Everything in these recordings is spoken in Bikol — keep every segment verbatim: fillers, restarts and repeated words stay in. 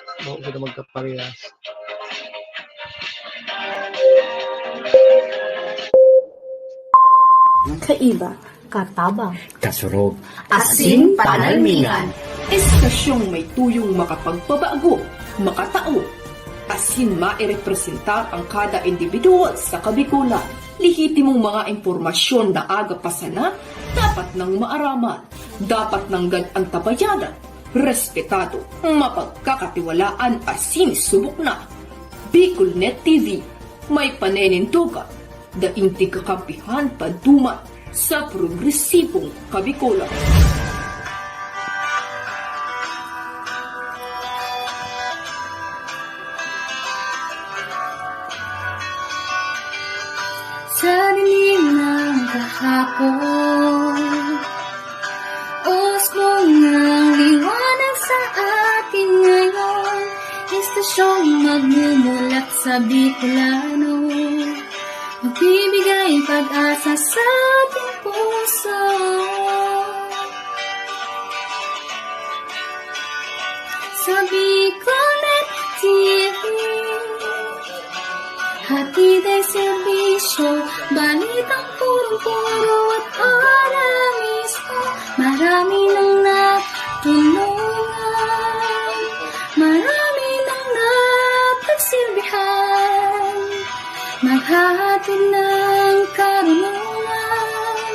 Bako sila magkaparehas. Kaiba, katabang, kasurog, asin panalmingan. Estasyong may tuyong makapagpabago, makatao, asin mairepresentar ang kada individual sa Kabikolan. Lehitimong mga impormasyon na aga pa sana, dapat nang maaraman, dapat nanggad antabayanan, respetado, mapagkakatiwalaan asin subok na. Bicol Net T V, may paninindogan, daing tigkakampihan paduman sa progresibong Kabikolan. Sa dilim ng kahapon, usbong ng liwanag sa atin ngayon. Estasyong magmumulat sa Bicolano, magbibigay pag-asa sa ating puso. Sa Bicolnet T V, hatid ay serbisyo, balitang punong-puno at ora mismo. Marami nang natulungan, marami nang napagsilbihan. Maghahatid ng karunungan,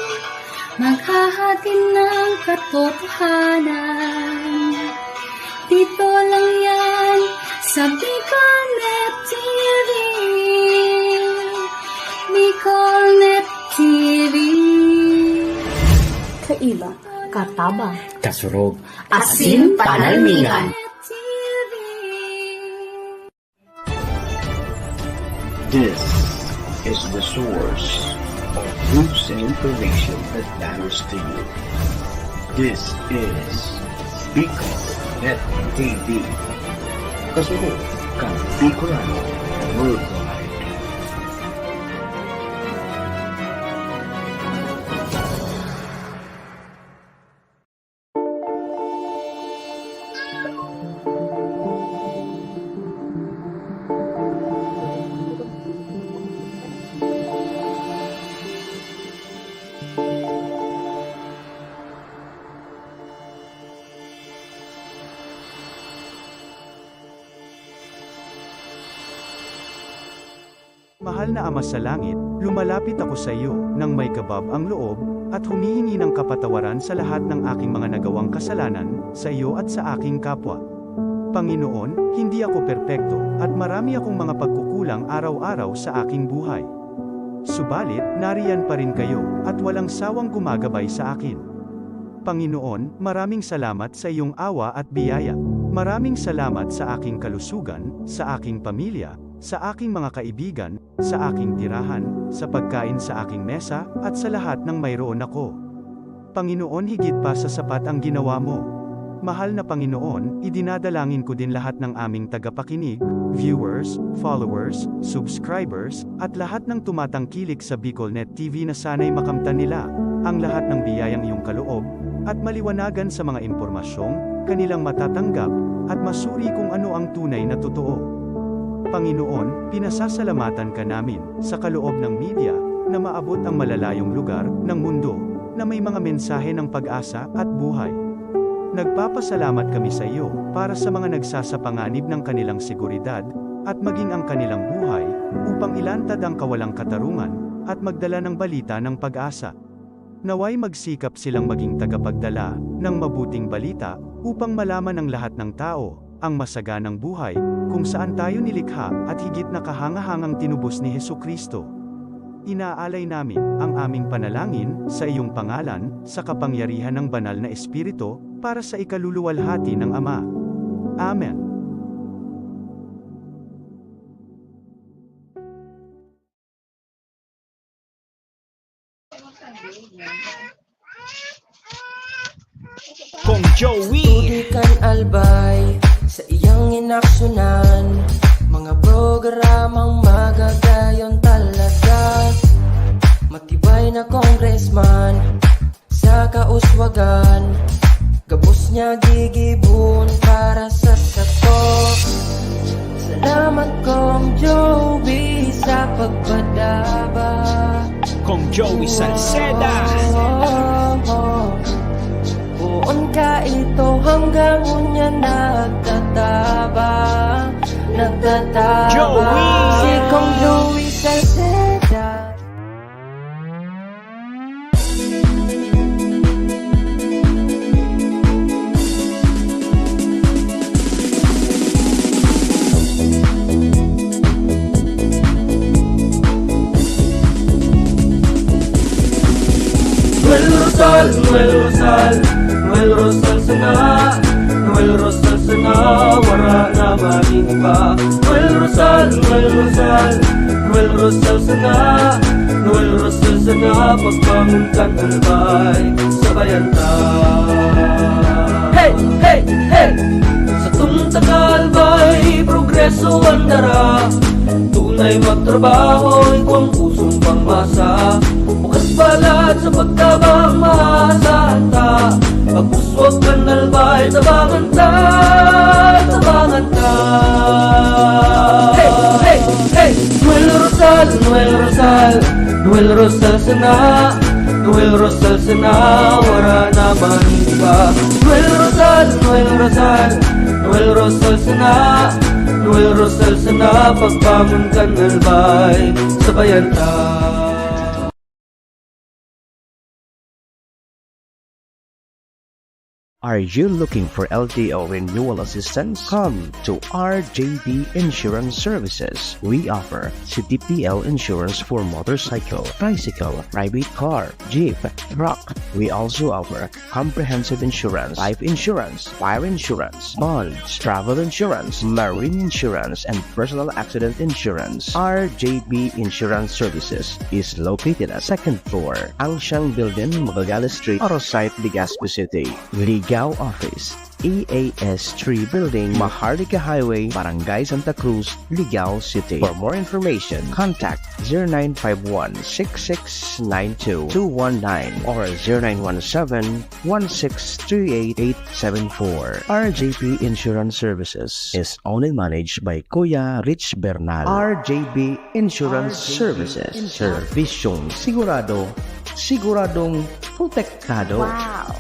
maghahatid ng katotohanan. Dito lang yan sa Bicolnet T V. Bicolnet T V. Kaiba, katabang, kasurog, asin panalmingan. This is the source of news and information that matters to you. This is Bicol Net T V. Kasunod kan Bicolano Worldwide. Mahal na Ama sa Langit, lumalapit ako sa iyo nang may kabab ang loob at humihingi ng kapatawaran sa lahat ng aking mga nagawang kasalanan sa iyo at sa aking kapwa. Panginoon, hindi ako perpekto at marami akong mga pagkukulang araw-araw sa aking buhay. Subalit, nariyan pa rin kayo at walang sawang gumagabay sa akin. Panginoon, maraming salamat sa iyong awa at biyaya. Maraming salamat sa aking kalusugan, sa aking pamilya, sa aking mga kaibigan, sa aking tirahan, sa pagkain sa aking mesa, at sa lahat ng mayroon ako. Panginoon, higit pa sa sapat ang ginawa mo. Mahal na Panginoon, idinadalangin ko din lahat ng aming tagapakinig, viewers, followers, subscribers, at lahat ng tumatangkilik sa Bicol Net T V na sana'y makamtan nila ang lahat ng biyayang iyong kaloob at maliwanagan sa mga impormasyong kanilang matatanggap at masuri kung ano ang tunay na totoo. Panginoon, pinasasalamatan ka namin sa kaloob ng media na maabot ang malalayong lugar ng mundo na may mga mensahe ng pag-asa at buhay. Nagpapasalamat kami sa iyo para sa mga nagsasapanganib ng kanilang seguridad at maging ang kanilang buhay upang ilantad ang kawalang katarungan at magdala ng balita ng pag-asa. Naway magsikap silang maging tagapagdala ng mabuting balita upang malaman ng lahat ng tao ang masaganang buhay kung saan tayo nilikha at higit na kahangahangang tinubos ni Jesucristo. Inaalay namin ang aming panalangin sa iyong pangalan, sa kapangyarihan ng Banal na Espiritu, para sa ikaluluwalhati ng Ama. Amen. Kong Joey. Tutukan Albay sa iyang inaksyonan, mga programang magagayon talaga. Matibay na congressman sa kauswagan, gabos niya gigibon para sa sato. Pagpadaba. Kong Joey Salceda. Oh, oh, oh. Poon ka ito hanggang unya nagtataba, nagtataba. Joey. Si Kong Joey Salceda. Noel Rosal, Noel Rosal, Noel Rosal sana, Noel Rosal sana, wara na man iba. Noel Rosal, Noel Rosal, Noel Rosal sana, Noel Rosal sana, pagbangon kan Albay, sabayan ta. Hey, hey, hey! Satong taga Albay, progreso an dara. Tunay magtrabaho, igwang pusong pangmasa. Bukas balat sa pagtabang, maasahan ta. Pag-uswag kan Albay, tabangan ta, tabangan ta. Hey, hey, hey! Noel Rosal, Noel Rosal, Noel Rosal sana, Noel Rosal sana, wara na man iba. Noel Rosal, Noel Rosal, Noel Rosal sana, Noel Rosal sana, pagbangon kan Albay, sabayan ta. Are you looking for L T O renewal assistance? Come to R J B Insurance Services. We offer C T P L insurance for motorcycle, tricycle, private car, jeep, truck. We also offer comprehensive insurance, life insurance, fire insurance, bonds, travel insurance, marine insurance, and personal accident insurance. R J B Insurance Services is located at second floor, Angsiang Building, Magallanes Street, Oro Site, Legazpi City. Ligao Office, E A S three Building, Maharlika Highway, Barangay Santa Cruz, Ligao City. For more information, contact zero nine five one six six nine two two one nine or zero nine one seven one six three eight eight seven four. R J P Insurance Services is owned and managed by Kuya Rich Bernal. R J B Insurance Services. Servisyong sigurado, siguradong protektado. Wow!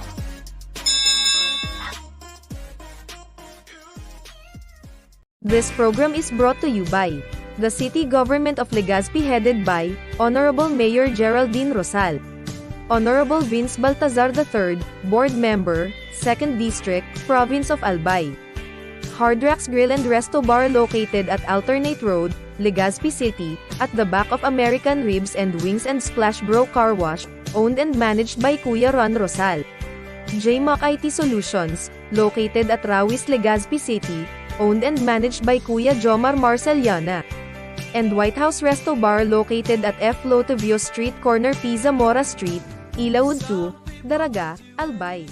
This program is brought to you by the City Government of Legazpi, headed by Honorable Mayor Geraldine Rosal, Honorable Vince Baltazar the third, Board Member, Second District, Province of Albay. Hard Rocks Grill and Resto Bar, located at Alternate Road, Legazpi City, at the back of American Ribs and Wings and Splash Bro Car Wash, owned and managed by Kuya Ron Rosal. J Mac I T Solutions, located at Rawis, Legazpi City, owned and managed by Kuya Jomar Marceliana. And White House Resto Bar, located at F Lotovio Street, corner P Zamora Street, Ilawod two, Daraga, Albay.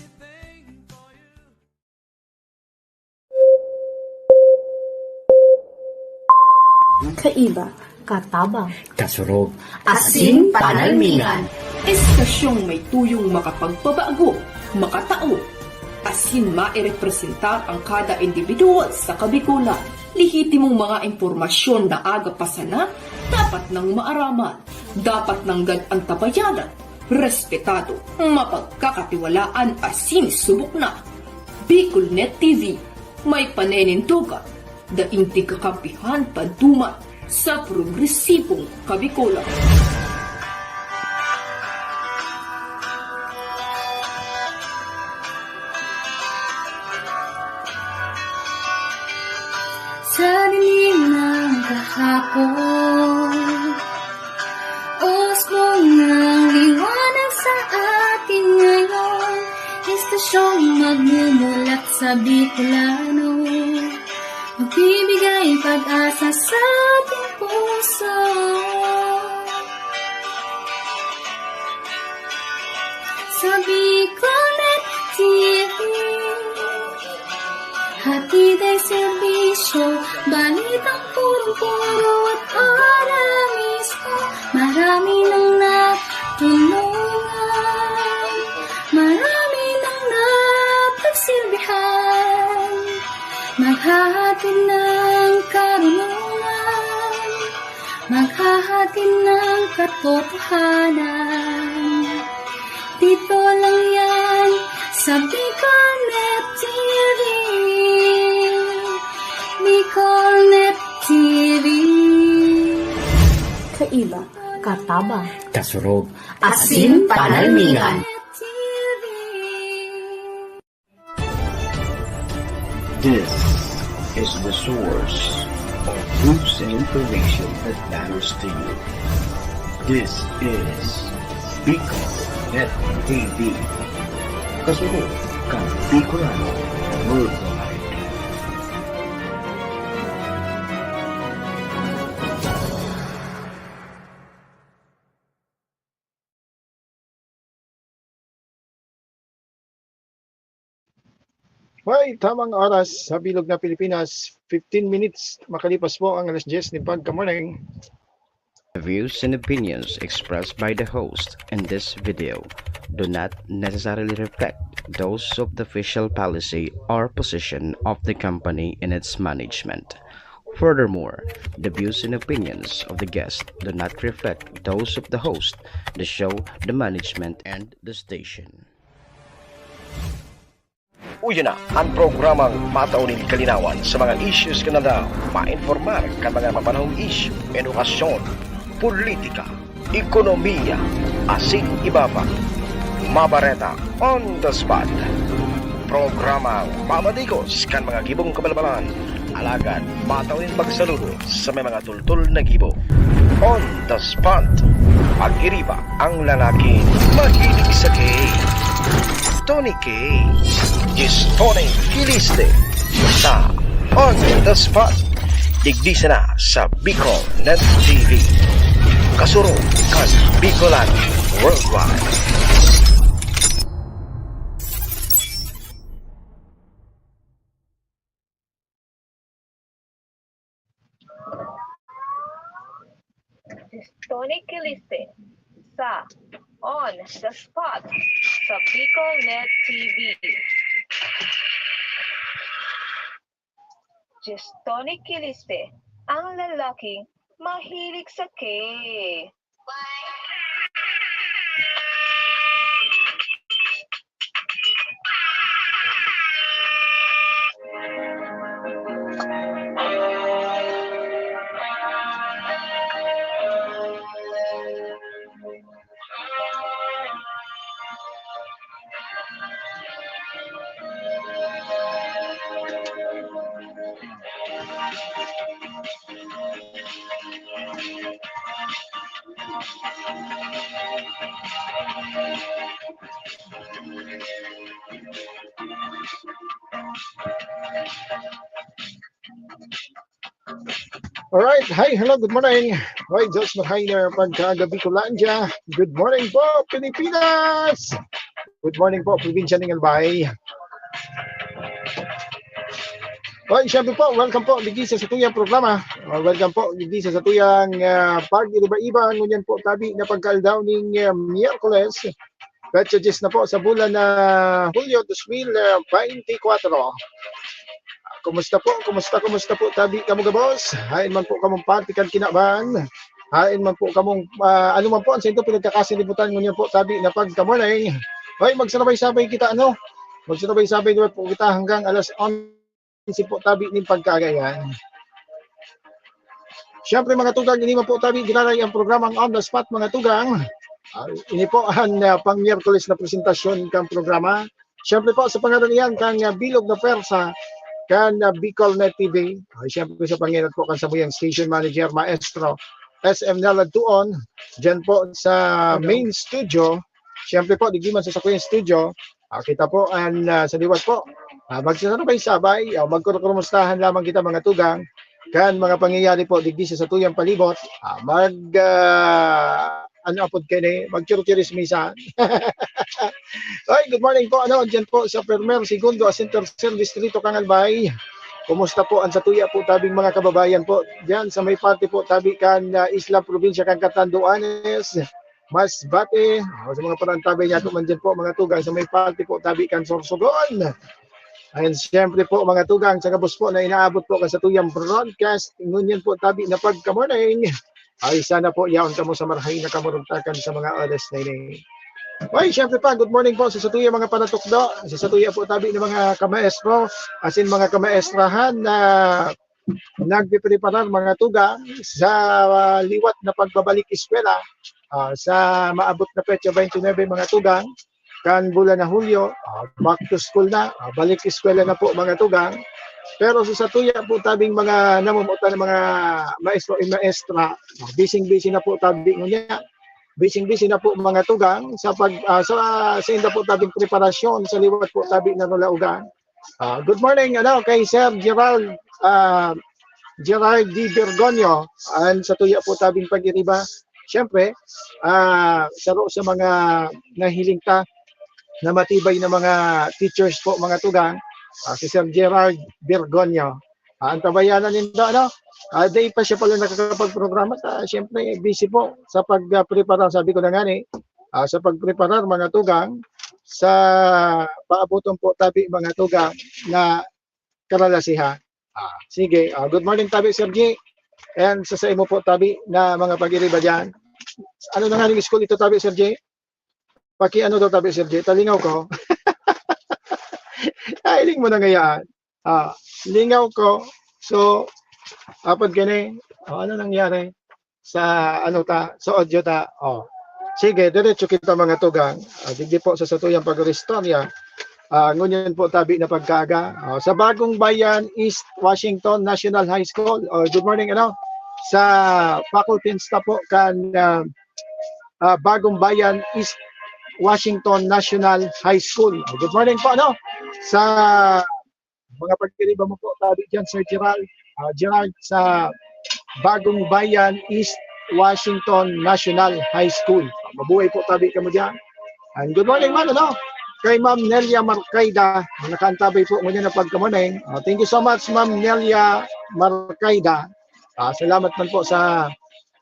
Kaiba, katabang, kasurog, asin panalmingan. Estasyong may tuyong makapagpabago, makatao, asin mairepresentar ang kada individual sa Kabikolan. Lehitimong mga impormasyon na aga pa sana, dapat nang maaraman, dapat nanggad antabayanan, respetado, mapagkakatiwalaan asin subok na. Bicol Net T V, may paninindogan, daing tigkakampihan paduman sa progresibong Kabikolan. Sa dilim ng kahapon, usbong ng liwanag sa atin ngayon, estasyong magmumulat sa Bicolano, magbibigay pag-asa sa ating puso. Sa Bicolnet T V, hatid ay serbisyo, balitang purong-puro at para mismo. Marami nang natulungan, marami nang napagsilbihan, maghahatid ng karunungan, magha- Hahatin ng katotohanan. Dito lang yan sa Bicolnet T V. Bicolnet T V. Kaiba, katabang, kasurog, asin panalmingan. T V. This is the source of news and information that matters to you. This is Bicol Net T V. Kasunod kan Bicolano Worldwide. Hoy, tamang oras sa bilog na Pilipinas. Fifteen minutes makalipas po ang alas diyes nin pagka-morning. The views and opinions expressed by the host in this video do not necessarily reflect those of the official policy or position of the company and its management. Furthermore, the views and opinions of the guest do not reflect those of the host, the show, the management, and the station. Uya na an programang matao nin kalinawan sa mga issues kan aldaw, mainformar kan mga mapanahong isyu, edukasyon, politika, ekonomiya, asin iba pa. Mabareta on the spot. Programang mamadigos kan mga gibong kabalbalan, alagad matao nin pagsaludo sa may mga tultol na gibo. On the spot. Pag-iriba ang lalaking mahilig sa K. Tony K. Gistone Kiliste sa On the Spot. Digdi sana sa Bicol Net T V. Kasurog kan Bicolan Worldwide. Tony Kiliste sa On the Spot sa Bicol Net T V. Tony Kiliste, ang lalaking mahilig sa K. Alright. Hi, hello, good morning. Hoy, Diyos Marhainer, pagkagabi ko lang dyan. Good morning po, Pilipinas! Good morning po, probinsya ng Albay. Hoy, siyempre po, welcome po, digdi sa satuyang programa. Uh, welcome po, digdi sa satuyang uh, pag-iba-iba. Ngunyan po, tabi na pagkaaldaw ning uh, Miyerkules. Petsa diyes na po sa bulan na Hulyo dos mil beintikwatro. Kumusta po? Kumusta, kumusta po tabi kamo gabos? Hain man po kamong parte kan kinaban. Hain man po kamong, ah, ano man po ang sa inyo pinagkakasinibutan ngunyan po tabi na pagka-morning. Hoy, magsabay-sabay kita, ano? Magsabay-sabay naman po kita hanggang alas onse po tabi nin pagkagayan. Siyempre, mga tugang, ini man po tabi giraray ang programang On the Spot, mga tugang. Ah, ini po ang ah, pang Miyerkules na presentasyon kan programa. Siyempre po, sa pangaran niyan, kan ah, bilog na pwersa, kan ah, Bicol Net T V. Ay, siyempre, sa pangenot po kan samuyang station manager, maestro, S M Nalad Tuon, dyan po sa main studio. Siyempre po, digdi man sa sakuyang studio, ah, kita po an ah, sa liwat po. Ah, magsasabay-sabay, ah, magkurukumustahan lamang kita, mga tugang, kan mga pangyayari po digdi sa satuyang palibot. Ah, mag, ah, ano apod kaini, magchurchirismisan. Ay, good morning po, ano, dyan po sa Primer, Segundo, asin Tercer Distrito, Kangalbay. Kumusta po ang satuya po tabing mga kababayan po dyan sa may parte po tabi kan ah, Isla, Probinsya kan Catanduanes, Masbate, o sa mga parantabay niya man dyan po, mga tugang sa may parte po tabi kan Sorsogon. And siyempre po, mga tugang, sa gabos po na inaabot po kan satuyang broadcast, ngunyan po tabi na pagka-morning. Ay, sana po yaon kamo sa marahay na kamurugtakan sa mga oras na ini. Ay, syempre pa, good morning po sa satuya mga panatukdo, sa satuya po tabi ng mga kamaestro, asin mga kamaestrahan na nagpipreparar mga tugang sa, ah, liwat na pagbabalik eskwela, ah, sa maabot na petsa twenty-nine mga tugang, kan bulan na Hulyo, ah, back to school na, ah, balik eskwela na po mga tugang. Pero sa satuya po tabing mga namumutan ng mga maestro and maestra, ah, busy-busy na po tabi ngunyan. Busy-busy na po mga tugang sa pag, ah, sa, sa inda po tabing preparasyon sa liwat po tabi na nalaugan. Ah, good morning, ano, kay Sir Gerald, ah, Gerald D. Bergonio, and sa tuya po tabing pag-iriba. Siyempre, ah, saro sa mga nahiling ta na matibay na mga teachers po, mga tugang, ah, si Sir Gerald Bergonio. Ah, ang tabayanan nindo, ano? Ah, di pa siya pala nakakapagprograma. Ta, siyempre, busy po sa pagprepara, sabi ko na nga ni, ah, sa pagpreparar, mga tugang, sa paabuton po tabi, mga tugang, na karalasihan. Ah, sige. Ah, good morning, tabi, Sir G. And sa, sa imo po, tabi, na mga pag-iriba dyan. Ano na nga yung school ito, tabi, Sir G? Paki ano daw, tabi, Sir G? Talingaw ko. Ay, iling mo na ngayaan. Ah, lingaw ko. So, apod gani, oh, ano nangyari sa, ano ta, sa audio ta? Oh. Sige, diretso kita, mga tugang. Ah, digdi po sa satuyang pag-istorya. Ah, ngunyan po tabi na pagkaaga. Oh, sa Bagong Bayan, East Washington National High School. Oh, good morning, ano? Sa faculty and staff po kan, ah, ah, Bagong Bayan, East Washington National High School. Oh, good morning po, ano? Sa mga pag-iriba mo po, tabi dyan, Sir Gerald. Ah, Gerald, sa Bagong Bayan, East Washington National High School. Mabuhay po, tabi kamo dyan. And good morning, ma'am, ano? Kay Ma'am Nelia Marcaida, nakaantabay po ngunyan na pagkamuning. Ah, thank you so much, Ma'am Nelia Marcaida. Ah, salamat man po sa,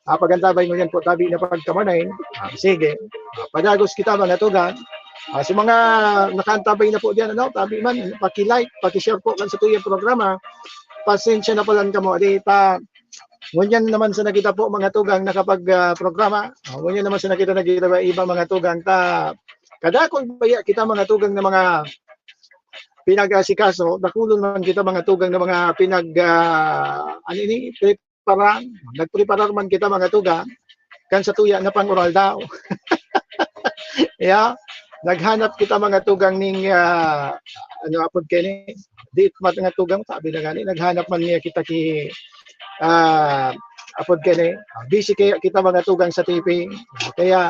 ah, pag-antabay ngunyan po, tabi na pagkamuning. Ah, sige. Ah, padagos kita, mga tugang. Ah, sa mga nakaantabay na po diyan, ano, tabi man, paki-like, paki-share po kan satuyang programa. Pasensya na palan kamo. Adi ta, ngunyan naman sana kita po, mga tugang, nakapag, ah, programa. Ah, ngunyan naman sana kita nag-iba-iba, mga tugang. Ta, kadakol baya kita, mga tugang, na mga pinag-asikaso, dakulon man kita, mga tugang, na mga pinag, ah, ano ini, preparan. Nagpreparar man kita, mga tugang, kan sa tuya na pang-oral daw. Yeah. Naghanap kita, mga tugang, ning, ah, ano, apod kini? Di, mga tugang, sabi na gani, naghanap man niya kita ki, ah, apod kini, ah, busy kaya kita, mga tugang, sa T P. Kaya,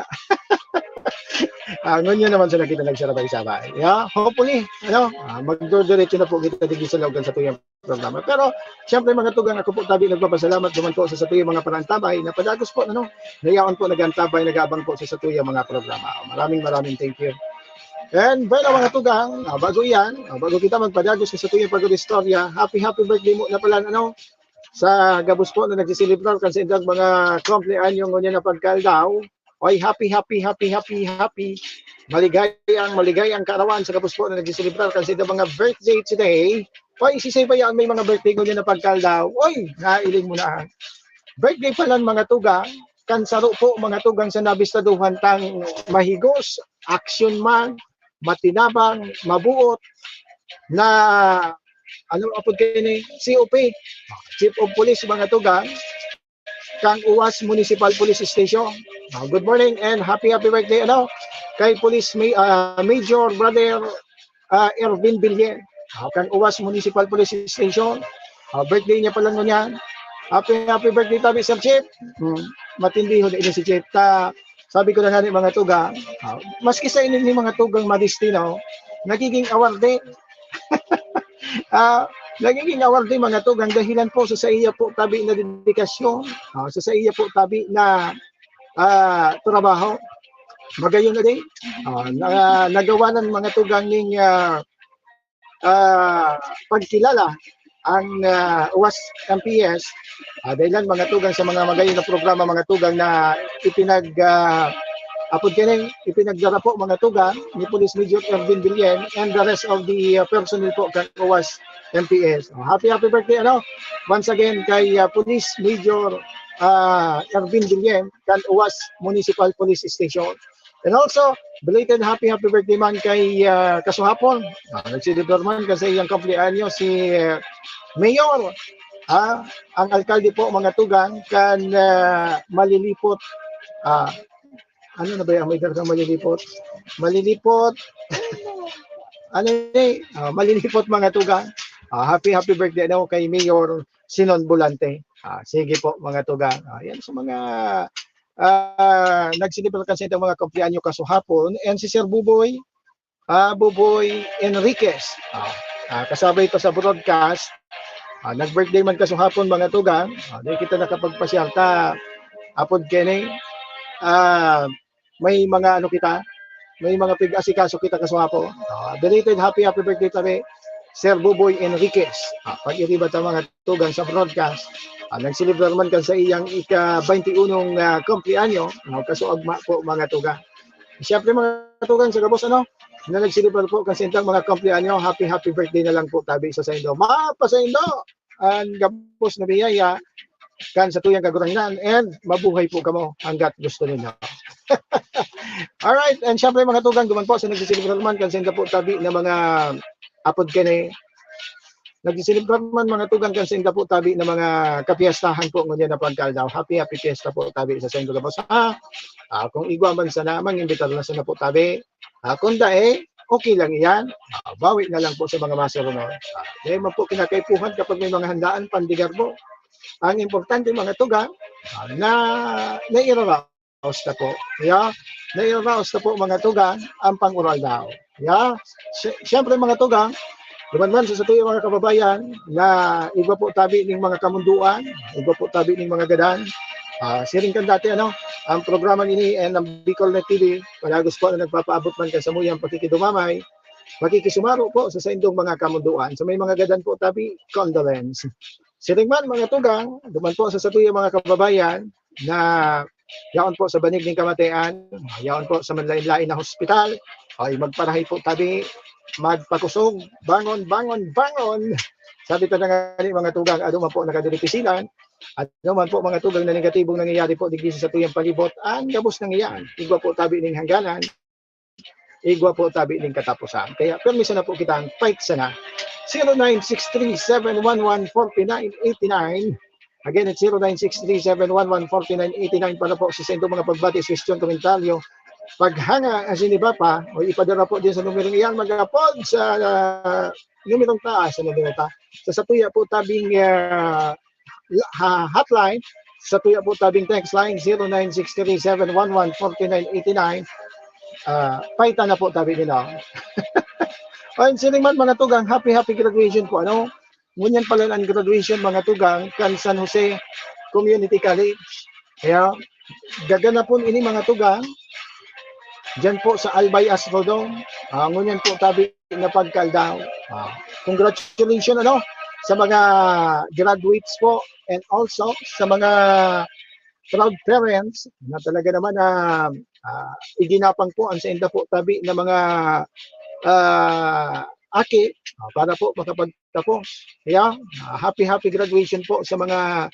ah, ngunyan naman sila kita nagsarabay-sabay. Yeah, hopefully, ano, ah, magdodiretso na po kita digdi sa laogan sa tuyang programa. Pero, siyempre, mga tugang, ako po tabi nagpapasalamat naman po sa satuyang mga panantabay na padagos po, ano, nayaon po, nagantabay, nag-aabang po sa satuyang mga programa. Maraming, maraming thank you. And, bueno, mga tugang, ah, bago yan, ah, bago kita magpadagos sa satuyang pag-istorya, happy, happy birthday mo na pala, ano, sa gabos po na nagsiselebrar kan sa indang mga kumpleanyo ngunyan na pagkaaldaw. Oy, happy, happy, happy, happy, happy. Maligayang, maligayang kaarawan sa gabos po na nagsiselebrar kan sa indang mga birthday today. Oy, sisay ba yan may mga birthday ngunyan na pagkaaldaw? Oy, nailing mo na. Birthday pala, mga tugang, kan saro po, mga tugang, sa nabistaduhan tang mahigos, action man, matinabang, mabuot, na, ano, apod kini, C O P, Chief of Police, mga tugang, kang Uwas Municipal Police Station. Ah, good morning and happy, happy birthday, ano, kay Police Ma-, ah, Major Brother, ah, Ervin Villen. Ah, kang Uwas Municipal Police Station. Ah, birthday niya pala ngunyan. Happy, happy birthday tabi, Sir Chief. Hmm, matindi ho na ini si Chief. Ta, sabi ko na nga ni mga tugang, ah, maski sa ini ni mga tugang madestino, nagiging award din. Ah, nagiging award din mga tugang dahilan po sa, sa iya po tabi na dedikasyon, ah, sa, sa iya po tabi na, ah, trabaho. Magayon na din. Ah, na, nagawa ng mga tugang ning, ah, ah, pagkilala ang, ah, Uwas M P S, ah, dahilan mga tugang sa mga magayon na programa, mga tugang na ipinag, ah, apod kaning ipinagdara po, mga tugang, ni Police Major Ervin Villen and the rest of the, ah, personnel po kan Uwas M P S. Oh, happy, happy birthday, ano? Once again, kay, ah, Police Major ah, Ervin Guillem, kan Uwas Municipal Police Station. And also, belated happy, happy birthday man kay, ah, kasuhapon. Ah, nagselebrar man kan sa iyang kumpleanyo si, ah, Mayor, ah, ang alkalde po, mga tugang, kan, ah, Malilipot. Ah, ano na ba yan? May dagang Malilipot. Malilipot. Ano eh? Ah, Malilipot, mga tugang. Ah, happy, happy birthday daw kay Mayor Sinon Volante. Ah, sige po, mga tugang. Ah, yan sa mga, ah, nagselebrar kan sa inyong mga kumpleanyo kasuhapon. And si Sir Buboy, ah, Buboy Enriquez. Ah, ah, kasabay pa sa broadcast. Ah, nag-birthday man kasuhapon, mga tugang. Ah, di kita nakapagpasyal ta. Apod kini, ah, may mga ano kita, may mga pig-asikaso kita kasuhapon. Ah, belated happy, happy birthday tabi, Sir Buboy Enriquez. Ah, pag-iriba ta, mga tugang, sa broadcast. Ah, nagselebrar man kan sa iyang ika-baynti unong, ah, kumpleanyo. Ah, kasuagma po, mga tugang. Siyempre, mga tugang, sa gabos, ano, na nagselebrar po kan sa indang mga kumpleanyo, happy, happy birthday na lang po tabi sa saindo. Mapasaindo ang gabos na biyaya kan satuyang Kagurangnan, and mabuhay po kamo hanggat gusto ninyo. Alright, and syempre, mga tugang, duman po sa nagsiselebrar man kan sa inda po tabi na mga apod kani, nagsiselebrar man, mga tugang, kan sa inda po tabi na mga kapiyastahan po ngunyan na pagkaldaw. Happy, happy fiesta po tabi sa saindo gabos, ha? Ah, kung igwa man sana, mangimbitar na sana po tabi. Ah, kung dai, okay lang iyan. Ah, bawi na lang po sa mga masurunod. Ah, dai man po kinakaipuhan kapag may mga handaan, pandigar po. Ang importante, mga tugang, ah, na nairaraos na po. Yeah? Nairaraos na po, mga tugang, ang pang-uraldaw. Yeah? Sy-, syempre, mga tugang, duman man sa satuyang mga kababayan na igwa po tabi ning mga kamundoan, igwa po tabi ning mga gadan. Ah, siring kan dati, ano, ang programa ini and ang Bicol Net T V, palagos po na nagpapaabot man kan samuyang pakikidumamay, pakikisumaro po sa saindong mga kamundoan. Sa may mga gadan po tabi, condolence. Siring man, mga tugang, duman po sa satuyang mga kababayan na yaon po sa banig ning kamatayan, yaon po sa manlain-lain na hospital, ay magparahay po tabi, magpakusog, bangon, bangon, bangon. Sabi ta na nga ni, mga tugang, ano man po nakadiri pisilan, ano man po, mga tugang, na negatibong nangyayari po digdi sa satuyang palibot, ang gabos na iyan, igwa po tabi ning hangganan, igwa po tabi ning kataposan. Kaya permi sana po kitang fight sana. Zero nine six three seven one one forty nine eighty nine. Again, it's zero nine six three seven one one forty nine eighty nine para po sa saindong mga pagbati, suhestyon, komentaryo, paghanga asin iba pa, o ipadara po diyan sa numerong iyan, mag-apod sa, ah, numerong taas, sa numero ta. Sa satuya po tabing, ah, ha-, hotline, satuya po tabing text line, zero nine six three seven one one forty nine eighty nine. Ah, paita na po tabi nila. Ayun, siring man, mga tugang, happy, happy graduation po, ano? Ngunyan pala ang graduation, mga tugang, kan San Jose Community College. Kaya, gaganapon ini, mga tugang, diyan po sa Albay Astrodome. Ah, ngunyan po tabi na pagkaldaw. Ah, congratulations, ano, sa mga graduates po and also sa mga proud parents na talaga naman na, ah, iginapang po ang sainda po tabi na mga, ah, aki, ah, para po makapagtapos. Kaya, ah, happy, happy graduation po sa mga,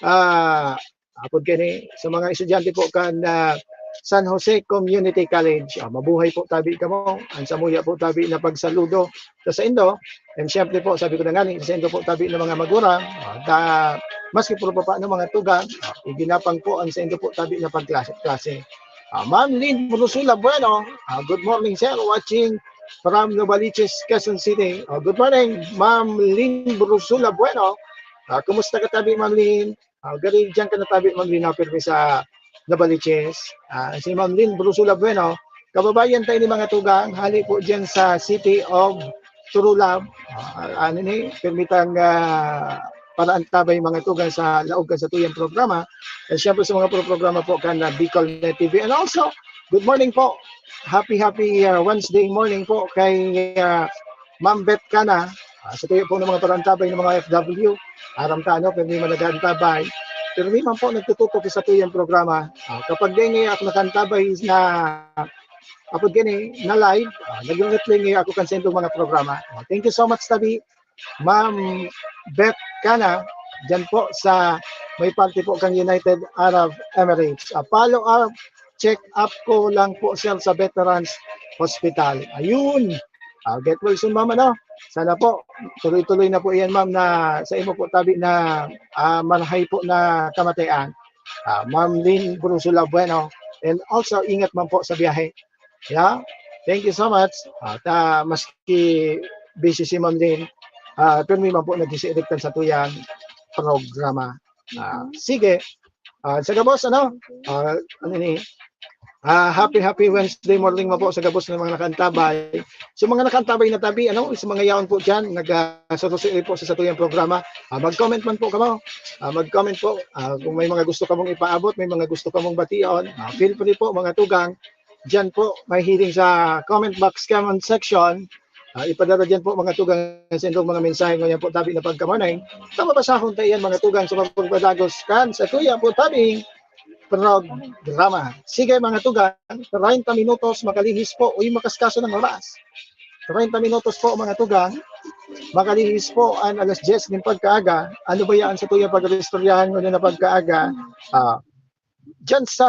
ah, apod kani, sa mga estudyante po kan, ah, San Jose Community College. Ah, mabuhay po tabi kamo. Ang samuya po tabi na pagsaludo sa saindo. And syempre po, sabi ko na nga ni, sa saindo po tabi ng mga magurang, ah, ta-, maski po pa paano mga tugang, ah, iginapang po ang saindo po tabi na pagklase-klase. Ah, Ma'am Lynn Brusula Bueno, ah, good morning, sir. Watching from Novaliches, Quezon City. Ah, good morning, Ma'am Lynn Brusula Bueno. Ah, kumusta ka tabi, Ma'am Lynn? Ah, gari diyan ka na tabi, Ma'am Lynn, ah, pirmi sa Novaliches. Ah, si Ma'am Lynn Brusula Bueno, kababayan tayo ni mga tugang, hali po diyan sa City of Turulab. Ah, ano ni, pirmi tang, ah, paraantabay mga tugang sa laog kan satuyang programa. And syempre sa mga pro-programa po kan, ah, Bicol Net T V. And also, good morning po. Happy, happy, ah, Wednesday morning po kay, ah, Ma'am Beth Cana. Ah, sa tuyo po ng mga paraantabay ng mga O F W, aram ta, ano, pirmi man nag-aantabay. Pirmi man po nagtututok sa tuyang programa. Ah, kapag di ngayon ako nakaantabay na, apod gani, na live, ah, nagre-replay ngayon ako kan saindo mga programa. Ah, thank you so much, tabi, Ma'am Beth Cana, dyan po sa may parte po kang United Arab Emirates. Ah, follow up, check up ko lang po, sir, sa Veterans Hospital. Ayun. Ah, get well soon, ma'am, ano? Sana po, tuloy-tuloy na po yan, ma'am, na sa imo po tabi na, ah, marahay po na kamatayan. Ah, Ma'am Lynn Brusula Bueno. And also, ingat man po sa biyahe. Yeah? Thank you so much. At, ah, maski busy si Ma'am Lynn, ah, pirmi man po nagsisilip kan satuyang programa. Ah, sige. Ah, sa gabos, ano? Ah, ano ni? Ah, happy, happy Wednesday morning mo po sa gabos ng mga nakaantabay. So, mga nakaantabay na tabi, ano? Sa mga yaon po dyan, nag, ah, sususuyo po sa satuyang programa. Ah, mag-comment man po kamo. Ah, mag-comment po. Ah, kung may mga gusto kamong ipaabot, may mga gusto kamong bation, ah, feel free po, mga tugang. Diyan po, mahihiling sa comment box, comment section. Ah, ipadara diyan po, mga tugang, sa indong mga mensahe ngunyan po tabi na pagkamorning. Ta mabasahon ta iyan, mga tugang, sa pagpadagos kan satuyang po tabing programa. Sige, mga tugang, treinta minutos makalihis po. Uy, makaskaso ng oras. Treinta minutos po, mga tugang. Makalihis po an alas dyes nin pagkaaga. Ano ba yan sa tuyang pag-istoryahan ngunyan na pagkaaga? Ah, diyan sa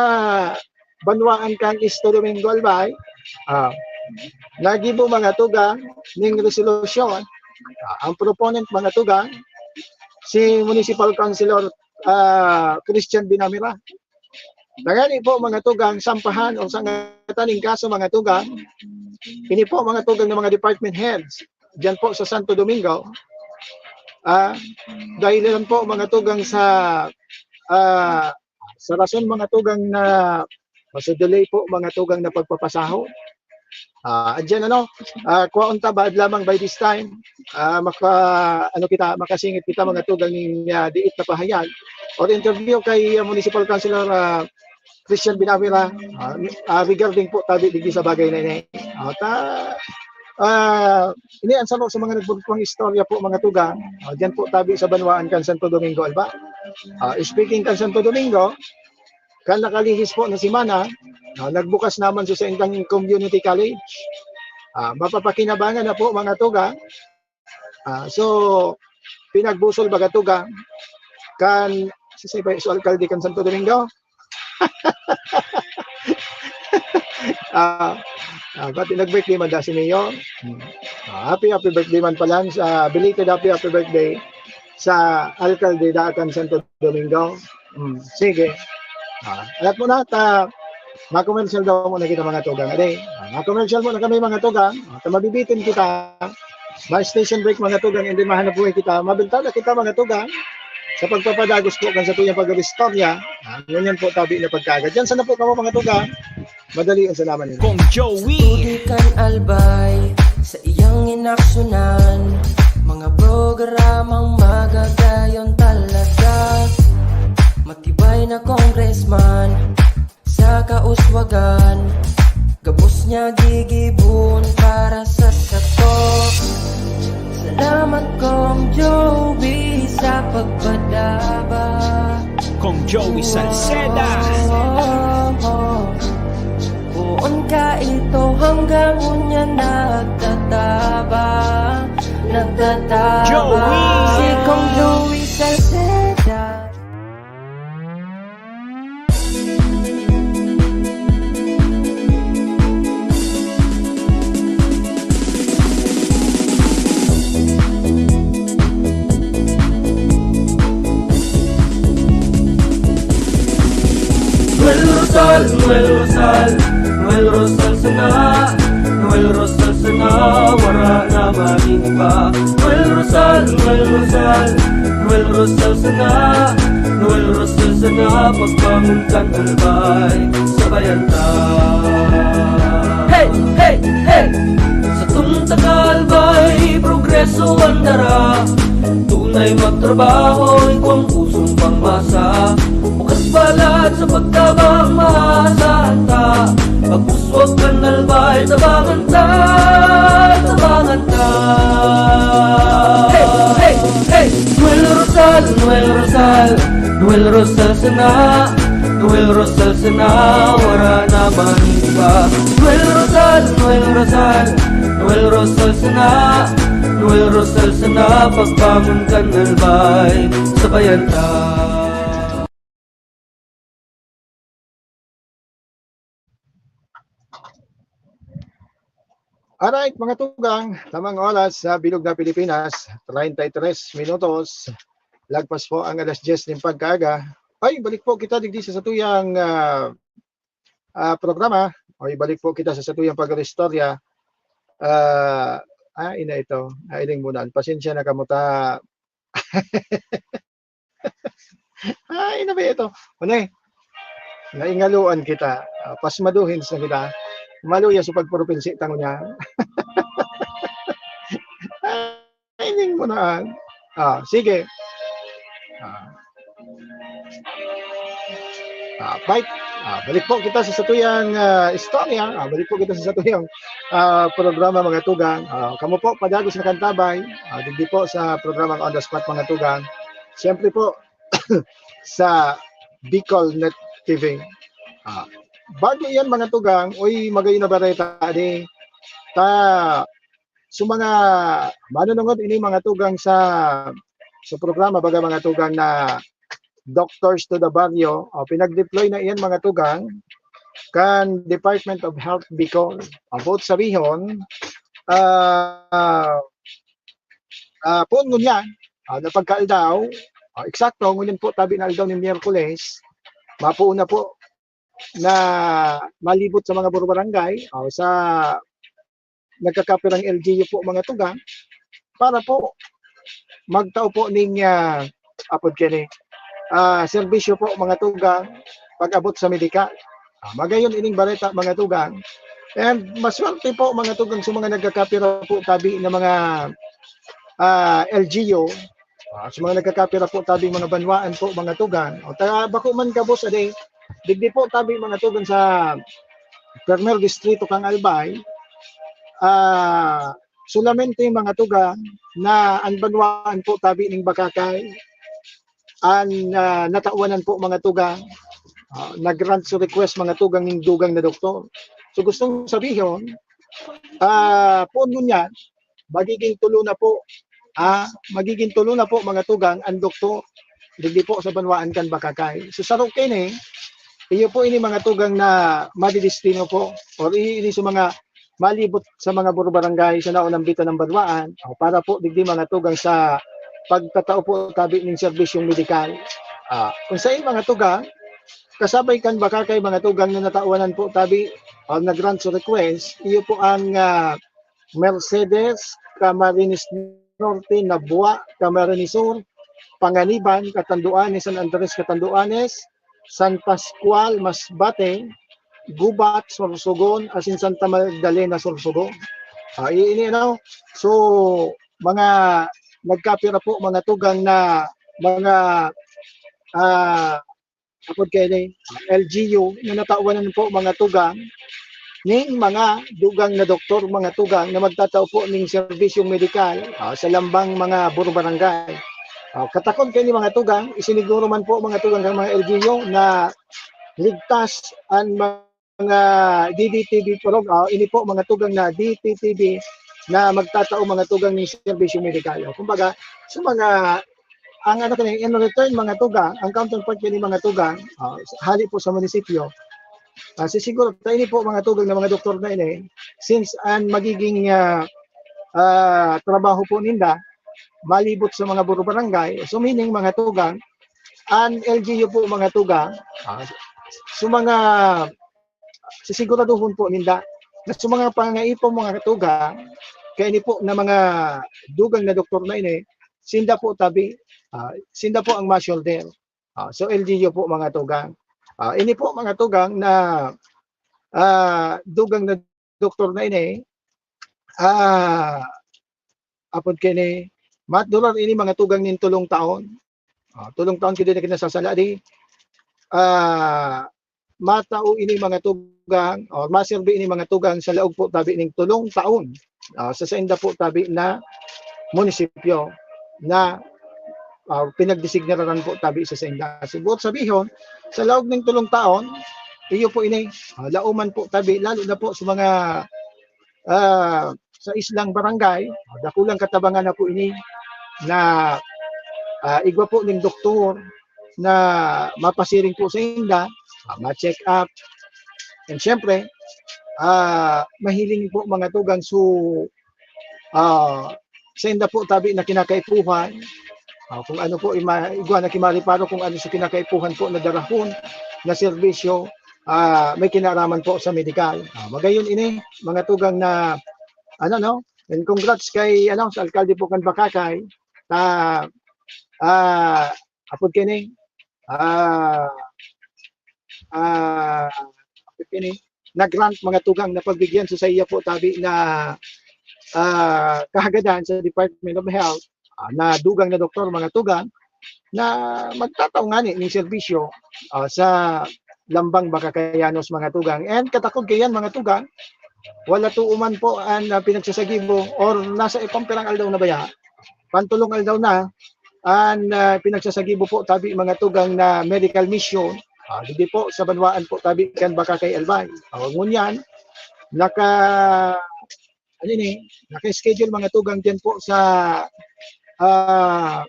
banwaan kan Santo Domingo, Albay, ah, nagibo, mga tugang, ning resolusyon. Ah, ang proponent, mga tugang, si Municipal Councilor, ah, Christian Binamira. Tangani po, mga tugang, sampahan o sangatan ning kaso, mga tugang. Ini po, mga tugang, ng mga department heads diyan po sa Santo Domingo. Ah, dahil lang po, mga tugang, sa, ah, sa rason, mga tugang, na masu-delay po, mga tugang, na pagpapasahod. Ah, andiyan, ano, ah, kwaon ta baad lamang by this time, ah, maka-, ano kita, makasingit kita, mga tugang, ning, ah, diit na pahayag or interview kay, ah, Municipal Councilor, ah, Christian Binawira, ah, ah, regarding po tabi digdi sa bagay na ini. Ah, ta, ah, ini ang saro sa mga nagbugtong istorya po, mga tugang. Ah, diyan po tabi sa banwaan kan Santo Domingo, Alba. Ah, speaking kan Santo Domingo, kan nakalihis po na semana, ah, nagbukas naman sa saindang community college. Ah, mapapakinabangan na po, mga tugang. Ah, so, pinagbusol, baga, tugang kan, si, si, si alkalde kan Santo Domingo. Ah, ah, pati nag-birthday man da si Mayor. Hmm. Ah, happy, happy birthday man palan sa, belated happy, happy birthday sa alkalde da kan Santo Domingo. Hmm, sige. Ah, alat mo na, ta, ma-commercial daw muna kita, mga tugang. Ade, ah, ma-commercial muna kami, mga tugang. Ah, ta mabibitin kita. May station break, mga tugang, hindi mahanap buhay kita. Mabintana kita, mga tugang, sa pagpapadagos po kan satuyang pag-istorya. Ah, ngunyan po tabi na pagkaaga. Diyan sana po kamo, mga tugang. Madali ang salamat ninyo. Kong Joey. Tubig kan Albay sa iyang inaksunan. Mga programang magagayon talaga. Matibay na congressman sa kauswagan. Gabos niya gigibon para sa sato. Salamat, Kong Joey, sa pagpadaba. Kong Joey Salceda. Poon ka ito hanggang unya nagtatabang, nagtatabang. Joey. Si Kong Joey Salceda. Noel Rosal, Noel Rosal, Noel Rosal sana, Noel Rosal sana, wara na maning iba. Noel Rosal, Noel Rosal, Noel Rosal sana, Noel Rosal sana, pagbangon kan Albay, sabayan ta. Hey, hey, hey! Satong taga Albay, progreso an dara. Tunay magtrabaho, igwang pusong pangmasa. Bukas balat sa pagtabang, maasahan ta. Pag-uswag kan Albay, tabangan ta, tabangan ta. Hey, hey, hey! Noel Rosal, Noel Rosal, Noel Rosal sana, Noel Rosal sana, wara na maning iba. Noel Rosal, Noel Rosal, Noel Rosal sana, Noel Rosal sana, pagbangon kan Albay, sabayan ta. Alright, mga tugang, tamang oras sa bilog na Pilipinas, treinta y tres minutos. Lagpas po ang alas diyes nin pagkaaga. Ay, balik po kita digdi sa satuyang, ah, ah, programa. Ay, balik po kita sa satuyang pag-istorya. Ah, ah, ina ito. Nailing mo na. Pasensya na kamo ta. Ay, na ba ito? Unay, naingaluan kita. Ah, pasmaduhin sa kita. Maluya sa pagpropinsi tango niya. Ay, ning mo na. Ah, sige. Ah. Ah, balik. Ah, balik po kita sa satuyang, ah, istorya. Ah, balik po kita sa satuyang, ah, programa, mga tugang. Ah, kamo po, padagos na kantabay. Ah, digdi po sa programang On the Spot, mga tugang. Siyempre po, sa Bicol Net T V. Ah, bago yan, mga tugang, uy, magayon na bareta, di. Ta, so mga manunungod ini, mga tugang, sa, sa programa, baga, mga tugang, na Doctors to the Barrio, oh, pinag-deploy na iyan, mga tugang, kan Department of Health Bicol. Ang buot sabihon, ah, ah, poon ngunyan, ah, na pagkaaldaw, ah, eksakto, ngunyan po, tabi na aldaw ni Miyerkules, mapoon na po na malibot sa mga barangay, o sa nagkakapirang L G U po, mga tugang, para po magtao po ning, ah, apod kini, ah, serbisyo po, mga tugang, pag-abot sa medikal. Ah, magayon ining bareta, mga tugang. And maswerte po, mga tugang, sa mga nagkakapira po tabi na mga, ah, L G U, ah, sa mga nagkakapira po tabi mga banwaan po, mga tugang. O, ta-, bako man gabos, ade, digdi po tabi, mga tugang, sa Primer Distrito kan Albay, ah, solamente, mga tugang, na an banwaan po tabi ning Bacacay, an, ah, natawanan po, mga tugang, ah, nag-grant sa request, mga tugang, ning dugang na doktor. So, gustong sabihon, ah, poon ngunyan, magiging tulo na po, ah, magiging tulo na po, mga tugang, ang doktor digdi po sa banwaan kan Bacacay. So, saro kini, iyo po ini, mga tugang, na madidestino po, or i-, ini sa mga malibot sa mga barangay sa naunambitan ng banwaan, o, para po digdi, mga tugang, sa pagtatao po tabi ning serbisyong medikal. Ah, kung sa mga tugang, kasabay kan Bacacay, mga tugang, na natawanan po tabi, o, na grant request, iyo po ang, ah, Mercedes, Camarines Norte, Nabua, Camarines Sur, Panganiban, Catanduanes, San Andres, Catanduanes, San Pascual, Masbate, Gubat, Sorsogon, asin Santa Magdalena, Sorsogon. Ah, i-, ini, ano? So, mga nagkapira po, mga tugang na mga, ah, apod kaini, L G U, na natawanan po, mga tugang, ning mga dugang na doktor, mga tugang, na magtatao po ning serbisyong medikal, ah, sa lambang mga barangay. Ah, katakod kaini, mga tugang, isiniguro man po, mga tugang, kan mga L G U na ligtas an mga D D T V prog-, ah, ini po, mga tugang, na D T T V na magtatao, mga tugang, ning serbisyong medikal. Kumbaga, sa mga, ang ano kani, in return, mga tugang, ang counterpart kani, mga tugang, ah, hali po sa munisipyo, ah, sisiguro, ta ini po, mga tugang, na mga doktor na ini, since an magiging, ah, ah, trabaho po ninda, malibot sa mga barangay. So, meaning, mga tugang, an L G U po, mga tugang, ah, so mga sisiguraduhon po ninda na sa mga pangaipon, mga tugang, kaini po na mga dugang na doktor na ini, sinda po tabi, ah, sinda po ang ma-shoulder. Ah, so, L G U po, mga tugang. Ah, ini po, mga tugang, na, ah, dugang na doktor na ini, ah, apod kini, matural ini, mga tugang, nin tolong taon. Ah, tolong taon kini na kinasasala di, ah, matao ini, mga tugang, or maserbi ini, mga tugang, sa laog po tabi ning tolong taon, ah, sa sainda po tabi na munisipyo na, ah, pinagdesigneraran po tabi sa sainda. So, buot sabihon, sa laog ning tolong taon, iyo po ini, ah, lauman po tabi, lalo na po sa mga, ah, sa islang barangay, dakulang katabangan na po ini na, ah, igwa po ning doktor na mapasiring po sainda, ah, ma-check up. And syempre, ah, mahiling po, mga tugang. So, ah, sainda po tabi na kinakaipuhan, ah, kung ano po ima-, igwa na kimariparo kung ano sa kinakaipuhan po na darahon na serbisyo, ah, may kinaraman po sa medikal. Ah, magayon ini, mga tugang, na ano, no? And congrats kay, ano, sa alkalde po kan Bacacay. Ta, ah, apod kini, ah, ah, apod kini, na-grant, mga tugang, na pagbigyan sa saiya po tabi na, ah, kahagadan sa Department of Health, ah, na dugang na doktor, mga tugang, na magtatao ngani ning serbisyo, ah, sa Lambang Bacacayanos, mga tugang. And katakod kaiyan, mga tugang, wala tuo man po an, ah, pinagsasagibo or nasa ipang pirang aldaw na baya, pantolong aldaw na an, ah, pinagsasagibo po tabi, mga tugang, na medical mission, ah, digdi po sa banwaan po tabi kan Bacacay, Albay. Ah, ngunyan, naka, ano ni, naka-schedule, mga tugang, diyan po sa, ah,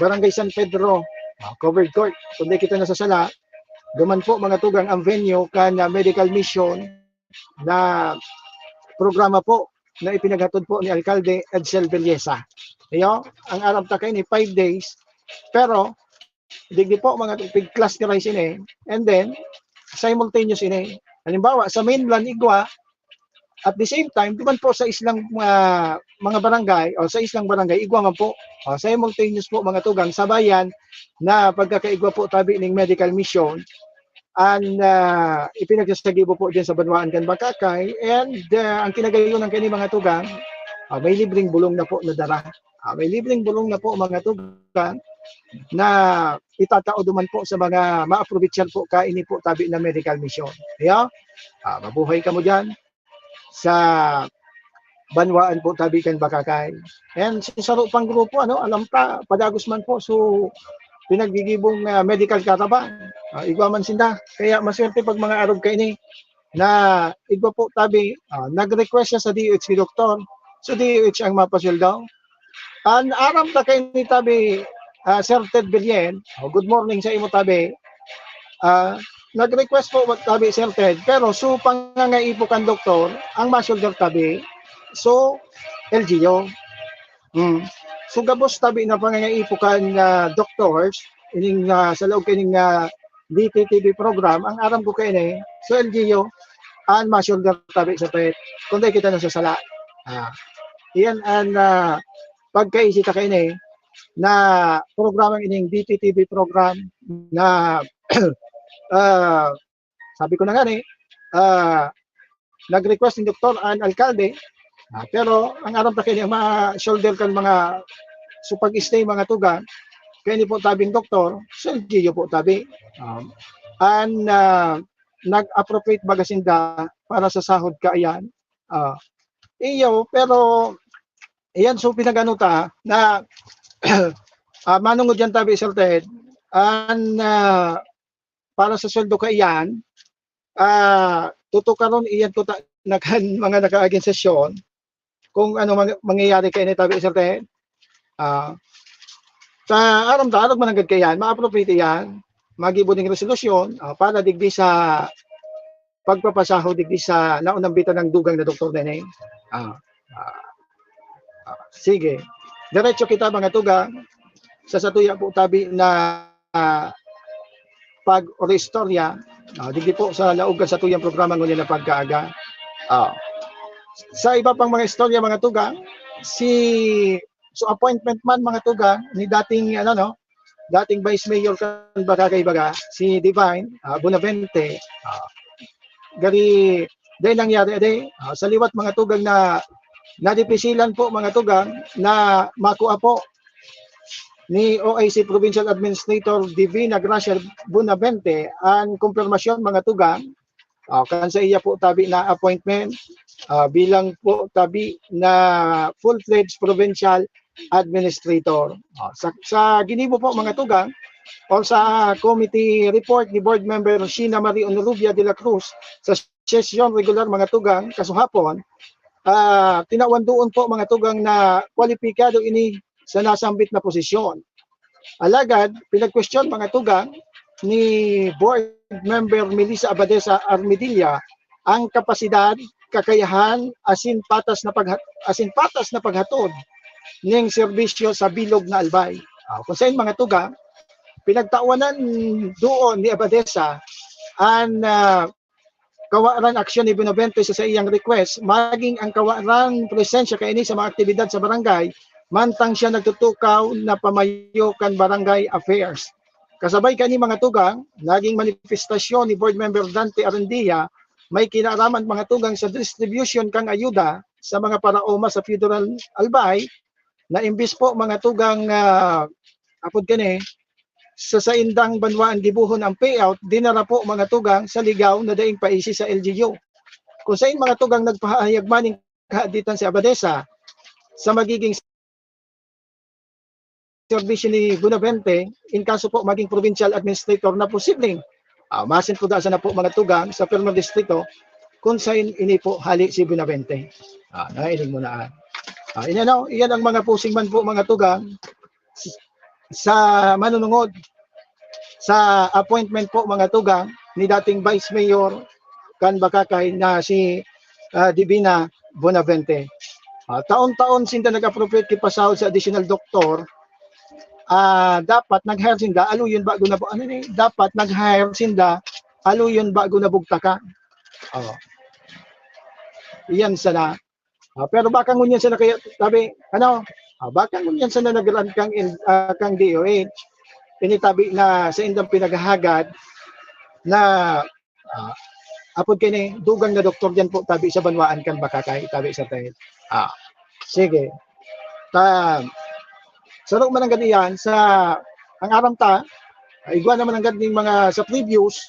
Barangay San Pedro, ah, covered court. Kung di kita nasasala, duman po, mga tugang, ang venue kan, ah, medical mission na programa po na ipinaghatod po ni Alkalde Edsel Belleza. Iyo, ang aram ta kaini five days, pero digdi po, mga tugang, pig-cluster ini, and then simultaneous ini. Halimbawa, sa mainland, igwa, at the same time, duman po sa islang, ah, mga barangay, o sa islang barangay, igwa man po. O, simultaneous po, mga tugang, sabayan na pagkakaigwa po tabi ning medical mission an, ah, ipinagsasagibo po diyan sa banwaan kan Bacacay. And, ah, ang kinagayonan kani, mga tugang, ah, may libreng bulong na po na dara. Ah, may libreng bulong na po, mga tugang, na itatao duman po sa mga maaprobitsan po kaini po tabi na medical mission. Iyo? Ah, mabuhay kamo diyan sa banwaan po tabi kan Bacacay. And sa saro pang grupo, ano, alam ta, padagos man po, so, pinaggigibong, ah, medical caravan. Ah, igwa man sinda. Kaya maswerte pag mga arog kaini na igwa po tabi, ah, nag-request siya sa D O H ni doktor. So, D O H ang mapasweldo. An aram ta kaini tabi, ah, Sir Ted Villen. Oh, good morning sa imo tabi. Ah, nag-request po tabi, Sir Ted, pero so pangangaipo kan doktor, ang ma-shoulder tabi, so L G U. Hmm. So gabos tabi na pangangaipo kan, ah, doctors, ining, ah, sa laog kaning, ah, D T T V program, ang aram ko kaini, so L G U, an ma-shoulder tabi, Sir Ted. Kung di kita nasasala. Ah, iyan an, ah, pagkaisi ta kaini na programa ining D T T V program na, ah, sabi ko na ngani, ah, nag-request ni doktor an alkalde, ah, pero ang aram ta kaini, ang ma-shoulder kan mga, so pag-stay, mga tugang, kaini po tabing doktor, so L G U po tabi. Um, an, ah, nag-appropriate baga sinda para sa sahod kaiyan. Ah, iyo, pero iyan, so pinag-ano ta na, ah, manungod diyan tabi, Sir Ted, an, ah, para sa sweldo kaiyan, ah, tutukaron iyan ko ta na kan mga nakaaging sesyon kung ano mang-, mangyayari kaini tabi, Sir Ted. Ah, sa aram ta, arog man nanggad kaiyan, ma-appropriate iyan, magibo ning resolusyon, ah, para digdi sa pagpapasahod digdi sa naunambitan ng dugang na doktor na ini. Ah, ah, ah, sige. Diretso kita, mga tugang, sa satuya po tabi na, ah, pag-oristorya, ah, digdi po sa laog kan satuyang programa ngunyan na pagkaaga. Ah, sa iba pang mga istorya, mga tugang, si, so, appointment man, mga tugang, ni dating, ano, no, dating Vice Mayor kan Bacacay baga, si Divine, ah, Bonavente, ah, gari, dai nangyari, dai, ah, sa liwat, mga tugang, na nadipisilan po, mga tugang, na makua po ni O I C Provincial Administrator Divina Gracia Bonavente an kumpirmasyon, mga tugang, ah, kan sa iya po tabi na appointment, ah, bilang po tabi na full-fledged provincial administrator. Ah, sa, sa ginibo po, mga tugang, or sa committee report ni Board Member Sheena Marie Honorubia de la Cruz sa sesyon regular, mga tugang, kasuhapon, ah, tinawan doon po, mga tugang, na kwalipikado ini sa nasambit na posisyon. Alagad, pinagkwestiyon, mga tugang, ni Board Member Melissa Abadesa Armedilla ang kapasidad, kakayahan, asin patas na pagha-, asin patas na paghatod ning serbisyo sa bilog na Albay. Ah, kun sain, mga tugang, pinagtawanan doon ni Abadesa an, ah, kawaran aksyon ni Benavente sa saiyang request, maging ang kawaran presensya kaini sa mga aktibidad sa barangay, mantang siya nagtutukaw na pamayo kan barangay affairs. Kasabay kani, mga tugang, naging manifestasyon ni Board Member Dante Arandia, may kinaraman, mga tugang, sa distribution kang ayuda sa mga paraoma sa Funeral Albay, na imbis po, mga tugang, ah, apod kani, sa saindang banwaan gibohon ang payout, dinara po, mga tugang, sa Ligao na daing paisi sa L G U. Kun sain, mga tugang, nagpahayag man ning kahaditan si Abadesa sa magiging serbisyo ni Benavente in kaso po maging provincial administrator na posibleng, ah, masin po da sana po, mga tugang, sa pirmong distrito kun sain ini po hali si Benavente. Ah, nailing mo na. Ah, ini ano, iyan ang mga pusing man po, mga tugang, s-, sa manunungod sa appointment po, mga tugang, ni dating Vice Mayor kan Bacacay na si, ah, Divina Bonavente. Ah, taon-taon sinda nag-appropriate ki pasahod sa additional doktor. Ah, dapat nag-hire sinda, aluyon bago na bu-, ano ni, dapat nag-hire sinda, aluyon bago na bugtakan. Oh. Iyan sana. Ah, pero baka ngunyan sana kaya, tabi, ano, ah, baka ngunyan sana nag-run kang, ah, kang D O H. Ini tabi na saindang pinaghahagad na, ah, apod kini, dugang na doktor diyan po, tabi sa banwaan kan Bacacay, tabi sa tayo. Ah, sige. Ta, saro man nanggad iyan sa, ang aram ta, ah, igwa naman nanggad ning mga sa previous,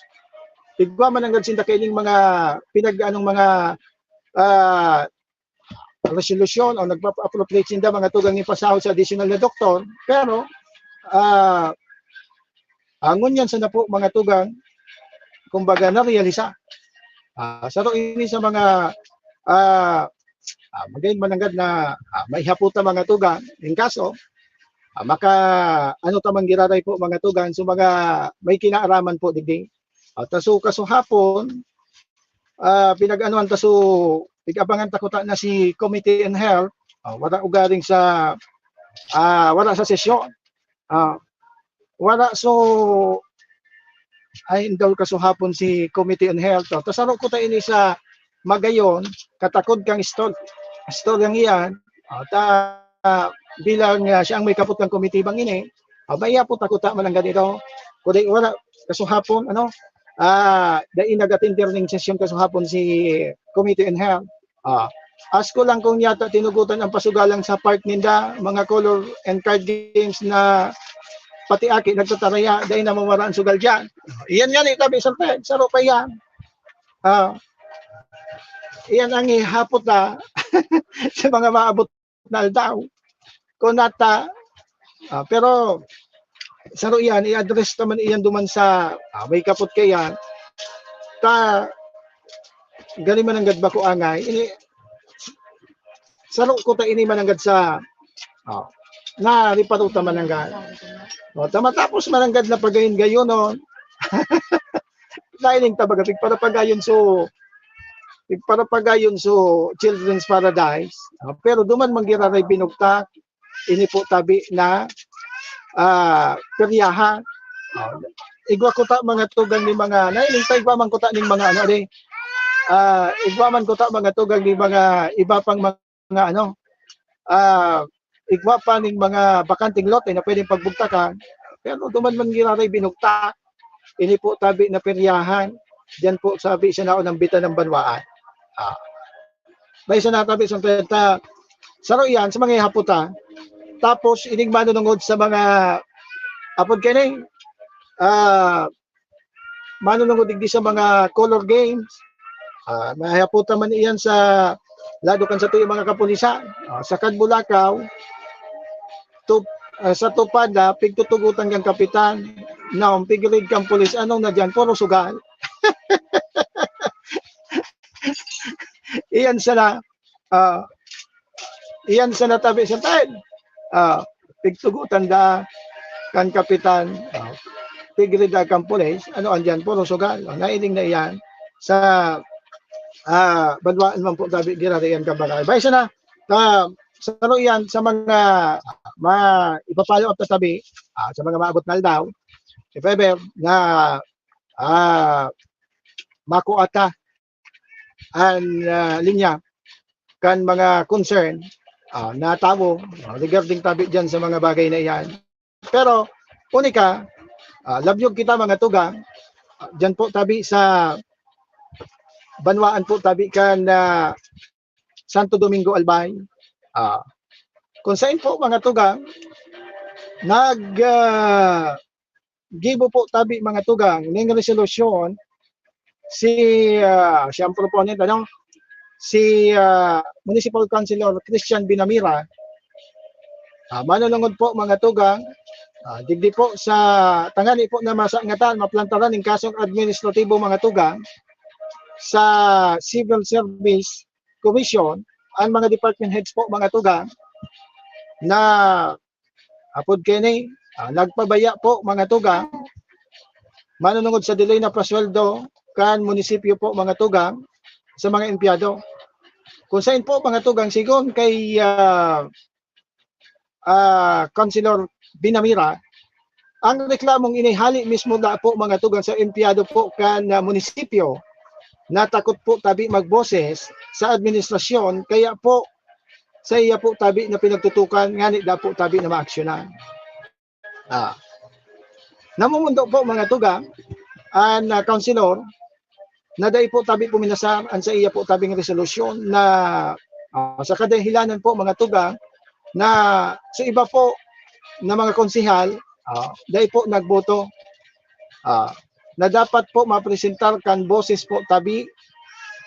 igwa man nanggad sinda kaining mga pinag-anong mga, ah, resolusyon o nagpa-appropriate sinda, mga tugang, ipasahod sa additional na doktor, pero, ah, ah, ngunyan sana po, mga tugang, kumbaga, narealisa. Ah, saro ini sa mga, ah, ah, magayon man nanggad na, ah, maihapot ta, mga tugang, in kaso, ah, maka-, ano ta man giraray po, mga tugang, so mga may kinaaraman po digdi. At so, kasuhapon, ah, pinag-anuhan ta, so, pig-abangan ta kuta na si Committee on Health, ah, wala ugaring sa, ah, wala sa sesyon. Ah, wala, so, ay, indol kasuhapon si Committee on Health. Oh, ta saro kuta ini sa magayon, katakod kang istor-, istoryang iyan. Oh, ta, bilang, ah, siya ang may kapot kan komite bang ini, ah, maihapot ta kuta man nanggad ito. Kundi wala, kasuhapon, ano, ah, dai nag-attend ning sesyon kasuhapon si Committee on Health. Ah, asko lang kung yata tinugutan ang pasugalang sa park ninda, mga color and card games na pati aki nagtataraya, dai na mawara ang sugal diyan. Iyan nga ni, tabi sa saro pa iyan. Ah, iyan ang ihapot na sa mga maabot na aldaw. Kung nata, ah, pero saro iyan, i-address naman iyan duman sa, ah, may kapot kaiyan. Ta, gani man nanggad bako angay, ini, saro kuta ini man nanggad sa, ah, na riparo ta man nanggad. O, ta matapos man nanggad na pagayon-gayonon. Nailing ta baga, pigparapagayon so, pigparapagayon so Children's Paradise. Ah, pero duman man giraray binugtak, ini po tabi na, ah, peryahan. Ah, igwa kuta, mga tugang, ni mga, nailing ta, igwa man kuta ning mga, ano, di, ah, igwa man kuta, mga tugang, ni mga iba pang mga, ano, ah, igwa pa ning mga bakanteng lote na pwedeng pagbugtakan. Pero duman man giraray binugtak, ini po tabi na peryahan, diyan po sabi sa naon ang bitan ng banwaan. Ah, may isa na tabi sa ta, saro iyan sa mga ihaputa. Tapos, ining manunungod sa mga, apod kini, ah, manunungod digdi sa mga color games. Ah, mahaputan man iyan sa lado kan satuyang mga kapulisan. Ah, sa Kadbulakaw, tup-, ah, sa tupad na pigtutugutan kan kapitan, na pigrid kan pulis, anong na diyan? Puro sugal. Iyan sana, ah, iyan sana tabi sa tayo. Ah, pigtugutan da kan kapitan, ah, pigrid da kan pulis, ano, andiyan, puro sugal. Oh, nailing na iyan sa ah, banwaan man po tabi, girarian kan mga bahay. Sana, ah, saro iyan sa mga ma-, ipa-follow up ta tabi, ah, sa mga maabot na aldaw. If ever na, ah, makua ta an, ah, linya kan mga concern, ah, na tawo, ah, regarding tabi diyan sa mga bagay na iyan. Pero, unika, ah, labyog kita, mga tugang, ah, diyan po tabi sa banwaan po tabi kan, ah, Santo Domingo, Albay. Ah, kung sain po, mga tugang, nag, ah, gibo po tabi, mga tugang, ning resolusyon si, ah, siyang proponent, ano, si, ah, Municipal Councilor Christian Binamira. Ah, manunungod po, mga tugang, ah, digdi po sa tangani po na masangatan, maplantaran ning kasong administratibo, mga tugang, sa Civil Service Commission, ang mga department heads po, mga tugang, na apod kini, ah, nagpabaya po, mga tugang, manunungod sa delay na pasweldo kan munisipyo po, mga tugang, sa mga empleyado. Kung sain po, mga tugang, sigon kay, ah, ah, Councilor Binamira, ang reklamong ini hali mismo da po, mga tugang, sa empleyado po kan, ah, munisipyo na takot po tabi magboses sa administrasyon, kaya po saiya po tabi na pinagtutukan, ngani da po tabi na maaksyonan. Ah. Namumundo po, mga tugang, an, ah, councilor na dai po tabi puminasar an saiya po tabing resolusyon na, ah, sa kadahilanan po, mga tugang, na sa iba po na mga konsehal, ah, dai po nagboto, ah, na dapat po mapresentar kan boses po tabi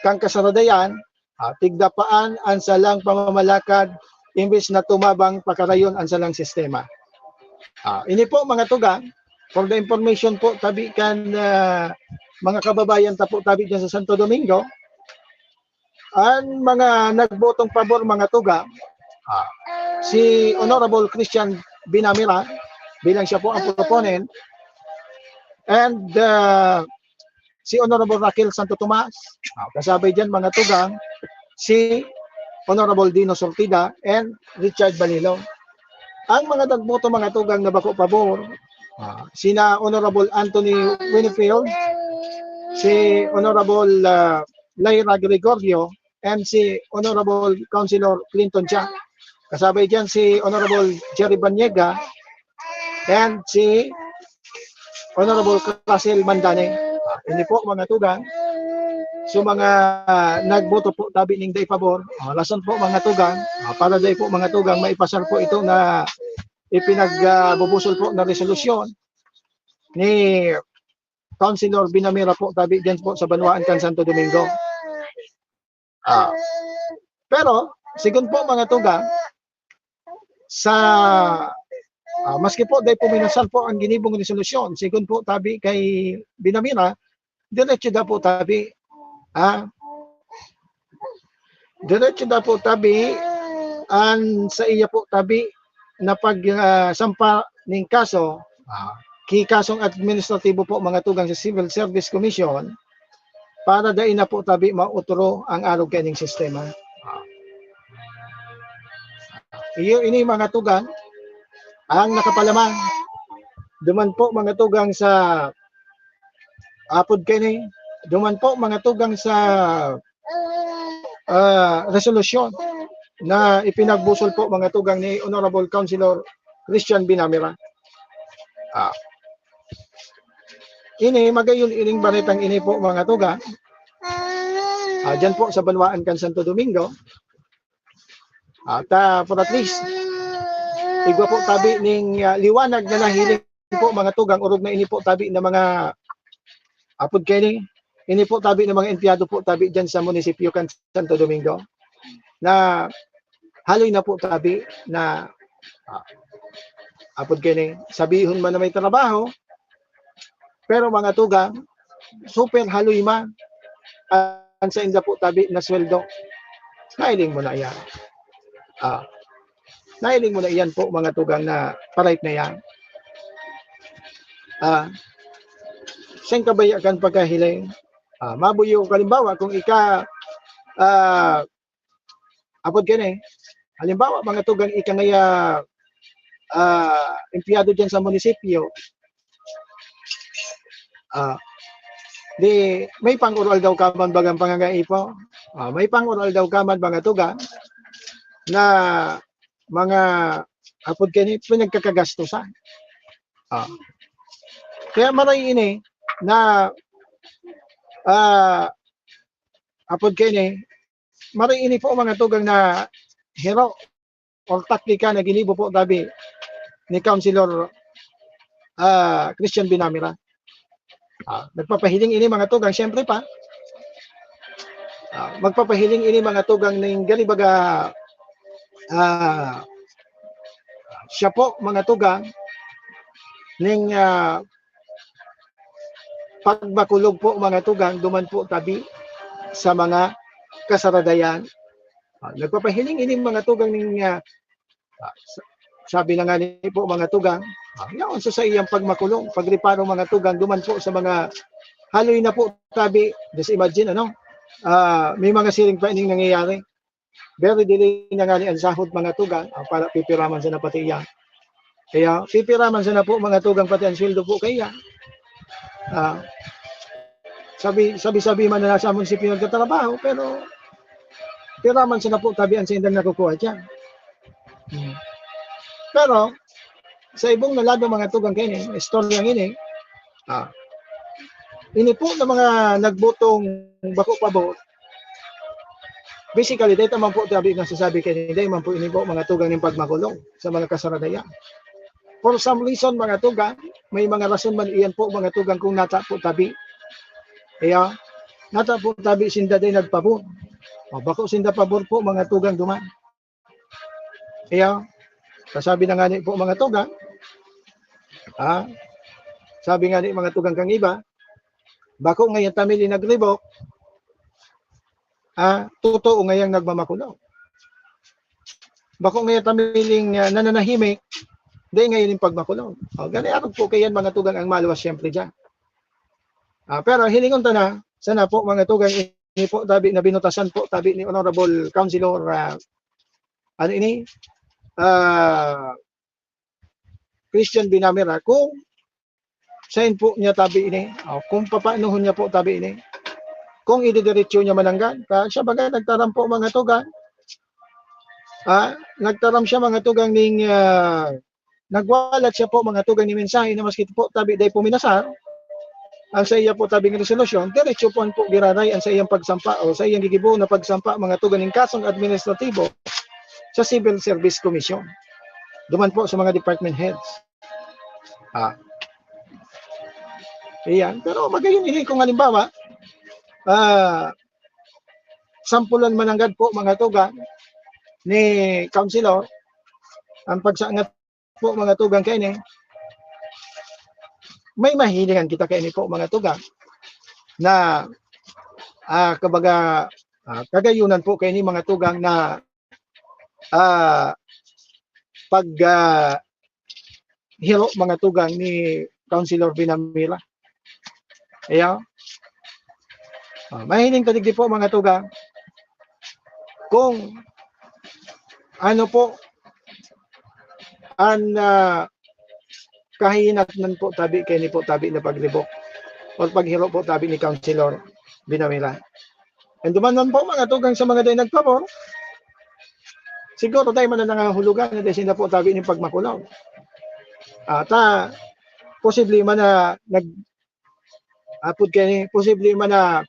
kan kasaradayan, ah, tigdapaan an salang pamamalakad imbes na tumabang pakarayon an salang sistema. Ah, ini po, mga tugang, for the information po tabi kan, ah, mga kababayan ta po tabi diyan sa Santo Domingo, an mga nagbotong pabor, mga tugang, ah, si Honorable Christian Binamira bilang siya po ang proponent, and, ah, si Honorable Raquel Santo Tomas, ah, kasabay diyan, mga tugang, si Honorable Dino Sortida and Richard Balilo. Ang mga nagboto, mga tugang, na bako pabor, ah, sina Honorable Anthony Winfield, si Honorable, ah, Lyra Gregorio, and si Honorable Councilor Clinton Chia. Kasabay diyan si Honorable Jerry Banyega and si Honorable Russell Mandane. Ah, ini po, mga tugang. So, mga, ah, nagboto po tabi ning dai pabor, ah, lason po, mga tugang, ah, para dai po, mga tugang, maipasar po ito na ipinag, ah, bubusol po na resolusyon ni Councilor Binamira po tabi diyan po sa banwaan kan Santo Domingo. Ah, pero, sigon po, mga tugang, sa, ah, maski po dai puminasar po ang ginibong resolusyon, sigon po tabi kay Binamira, diretso da po tabi, ah, diretso da po tabi an saiya po tabi na pag, ah, sampa ning kaso, ah, ki kasong administratibo po, mga tugang, sa Civil Service Commission, para dai na po tabi mautro ang arog kaining sistema. Iyo ini, mga tugang, ang nakapalamang. Duman po, mga tugang, sa apod kaini, duman po, mga tugang, sa, ah, resolusyon na ipinagbusol po, mga tugang, ni Honorable Councilor Christian Binamira. Ah. Ini, magayon ining baretang ini po, mga tugang. Ah, diyan po sa banwaan kan Santo Domingo. At, ah, for at least, igwa po tabi ning, ah, liwanag na nahiling po, mga tugang, orog na ini po tabi na mga apod kaini, ini po tabi na mga empleyado po tabi diyan sa munisipyo kan Santo Domingo na haloy na po tabi na, ah, apod kaini, sabihon man na may trabaho, pero, mga tugang, super haloy man an sainda po tabi na sweldo. Nahiling mo na iyan. Ah, nahiling mo na iyan po, mga tugang, na parait na iyan. Ah, saan ka ba kan pagkahiling? Ah, mabuyo, halimbawa, kung ika, ah, apod kaini, halimbawa, mga tugang, ika ngaya, ah, empleyado diyan sa munisipyo, ah, di may pang-ural daw ka man bagang pangangaipo. Ah, may pang-ural daw ka man, mga tugang, na mga, apod kaini, pinagkakagastusan. Ah. Kaya maray ini na, ah, apod kaini, maray ini po, mga tugang, na hero or taktika na ginibo po tabi ni Councilor, ah, Christian Binamira. Ah, nagpapahiling ini, mga tugang, siyempre pa. Ah, magpapahiling ini, mga tugang, ning gani baga, ah, siya po, mga tugang, ning, ah, pagbakulog po, mga tugang, duman po tabi sa mga kasaradayan. Ah, nagpapahiling ini, mga tugang, ning, ah, ah, sa-, sabi na ngani po, mga tugang, ah, yaon sa saiyang pagmakulog, pagreparo, mga tugang, duman po sa mga haloy na po tabi. Just imagine, ano? Ah, may mga siring pa ining nangyayari. Very delay na ngani an sahod, mga tugang, ah, para pipiraman sana pati iyan. Kaya pipiraman sana po, mga tugang, pati ang sweldo po kaya. Ah, sabi, sabi-sabi man na nasa munisipyo nagtatrabaho, pero piraman sana po tabi ang saindang nakukuha diyan. Hmm. Pero, sa ibong na lado, mga tugang, kaini, istoryang ini, ah, ini po na mga nagbotong bako pabor, basically, dahil man po tabi nasasabi kaini, dahil man po ini po, mga tugang, ning pagmakulong sa mga kasaradayan. For some reason, mga tugang, may mga rason man iyan po, mga tugang, kung nata po tabi. Kaya, nata po tabi sinda dahil nagpabor. O, bako sinda pabor po, mga tugang, duman. Kaya, kasabi na ngani po, mga tugang, ha? Sabi ngani, mga tugang, kang iba, bako ngayon ta mi nin nagribok, ah, totoo ngayang nagmamakulong. Bako ngayon ta mi nin, ah, nananahimik, dahil ngayon yung pagmakulong. O, gani, arog po kayan, mga tugang, ang maluwas siyempre diyan. Ah, pero hilingon ta na, sana po, mga tugang, ini po tabi na binutasan po tabi ni Honorable Councilor, ah, ano ini? Ah, Christian Binamira, kung sain po niya tabi ini, o kung papaanohon niya po tabi ini, kung ididiretso niya mananggad, ka siya baga nagtaram po, mga tugang, ah, nagtaram siya, mga tugang, ning, ah, nagwalat siya po, mga tugang, ning mensahe na maski po tabi dai puminasar ang saiya po tabing resolusyon, diretso po an po giraray an saiyang pagsampa o saiyang gigibo na pagsampa, mga tugang, ning kasong administratibo sa Civil Service Commission. Duman po sa mga department heads. Ah. Iyan. Pero magayon ini kung halimbawa, ah, sampulan mananggad po, mga tugang, ni Councilor, ang pagsangat po, mga tugang, kaini, may mahilingan kita kaini po, mga tugang, na, ah, kabaga, ah, kagayunan po kaini, mga tugang, na, ah, pag, ah, hiro, mga tugang, ni Councilor Binamira. Ayan. Ah, mahiling ta digdi po, mga tugang, kung ano po an, ah, kahinatnan po tabi kaini po tabi na pagribok or paghiro po tabi ni Councilor Binamira. And duman man po, mga tugang, sa mga dai nagpabor, siguro dai man na nangahulugan na dai sinda po tabi nin pagmakulong. At, ah, posible man na nag-, apod kaini, posible man na,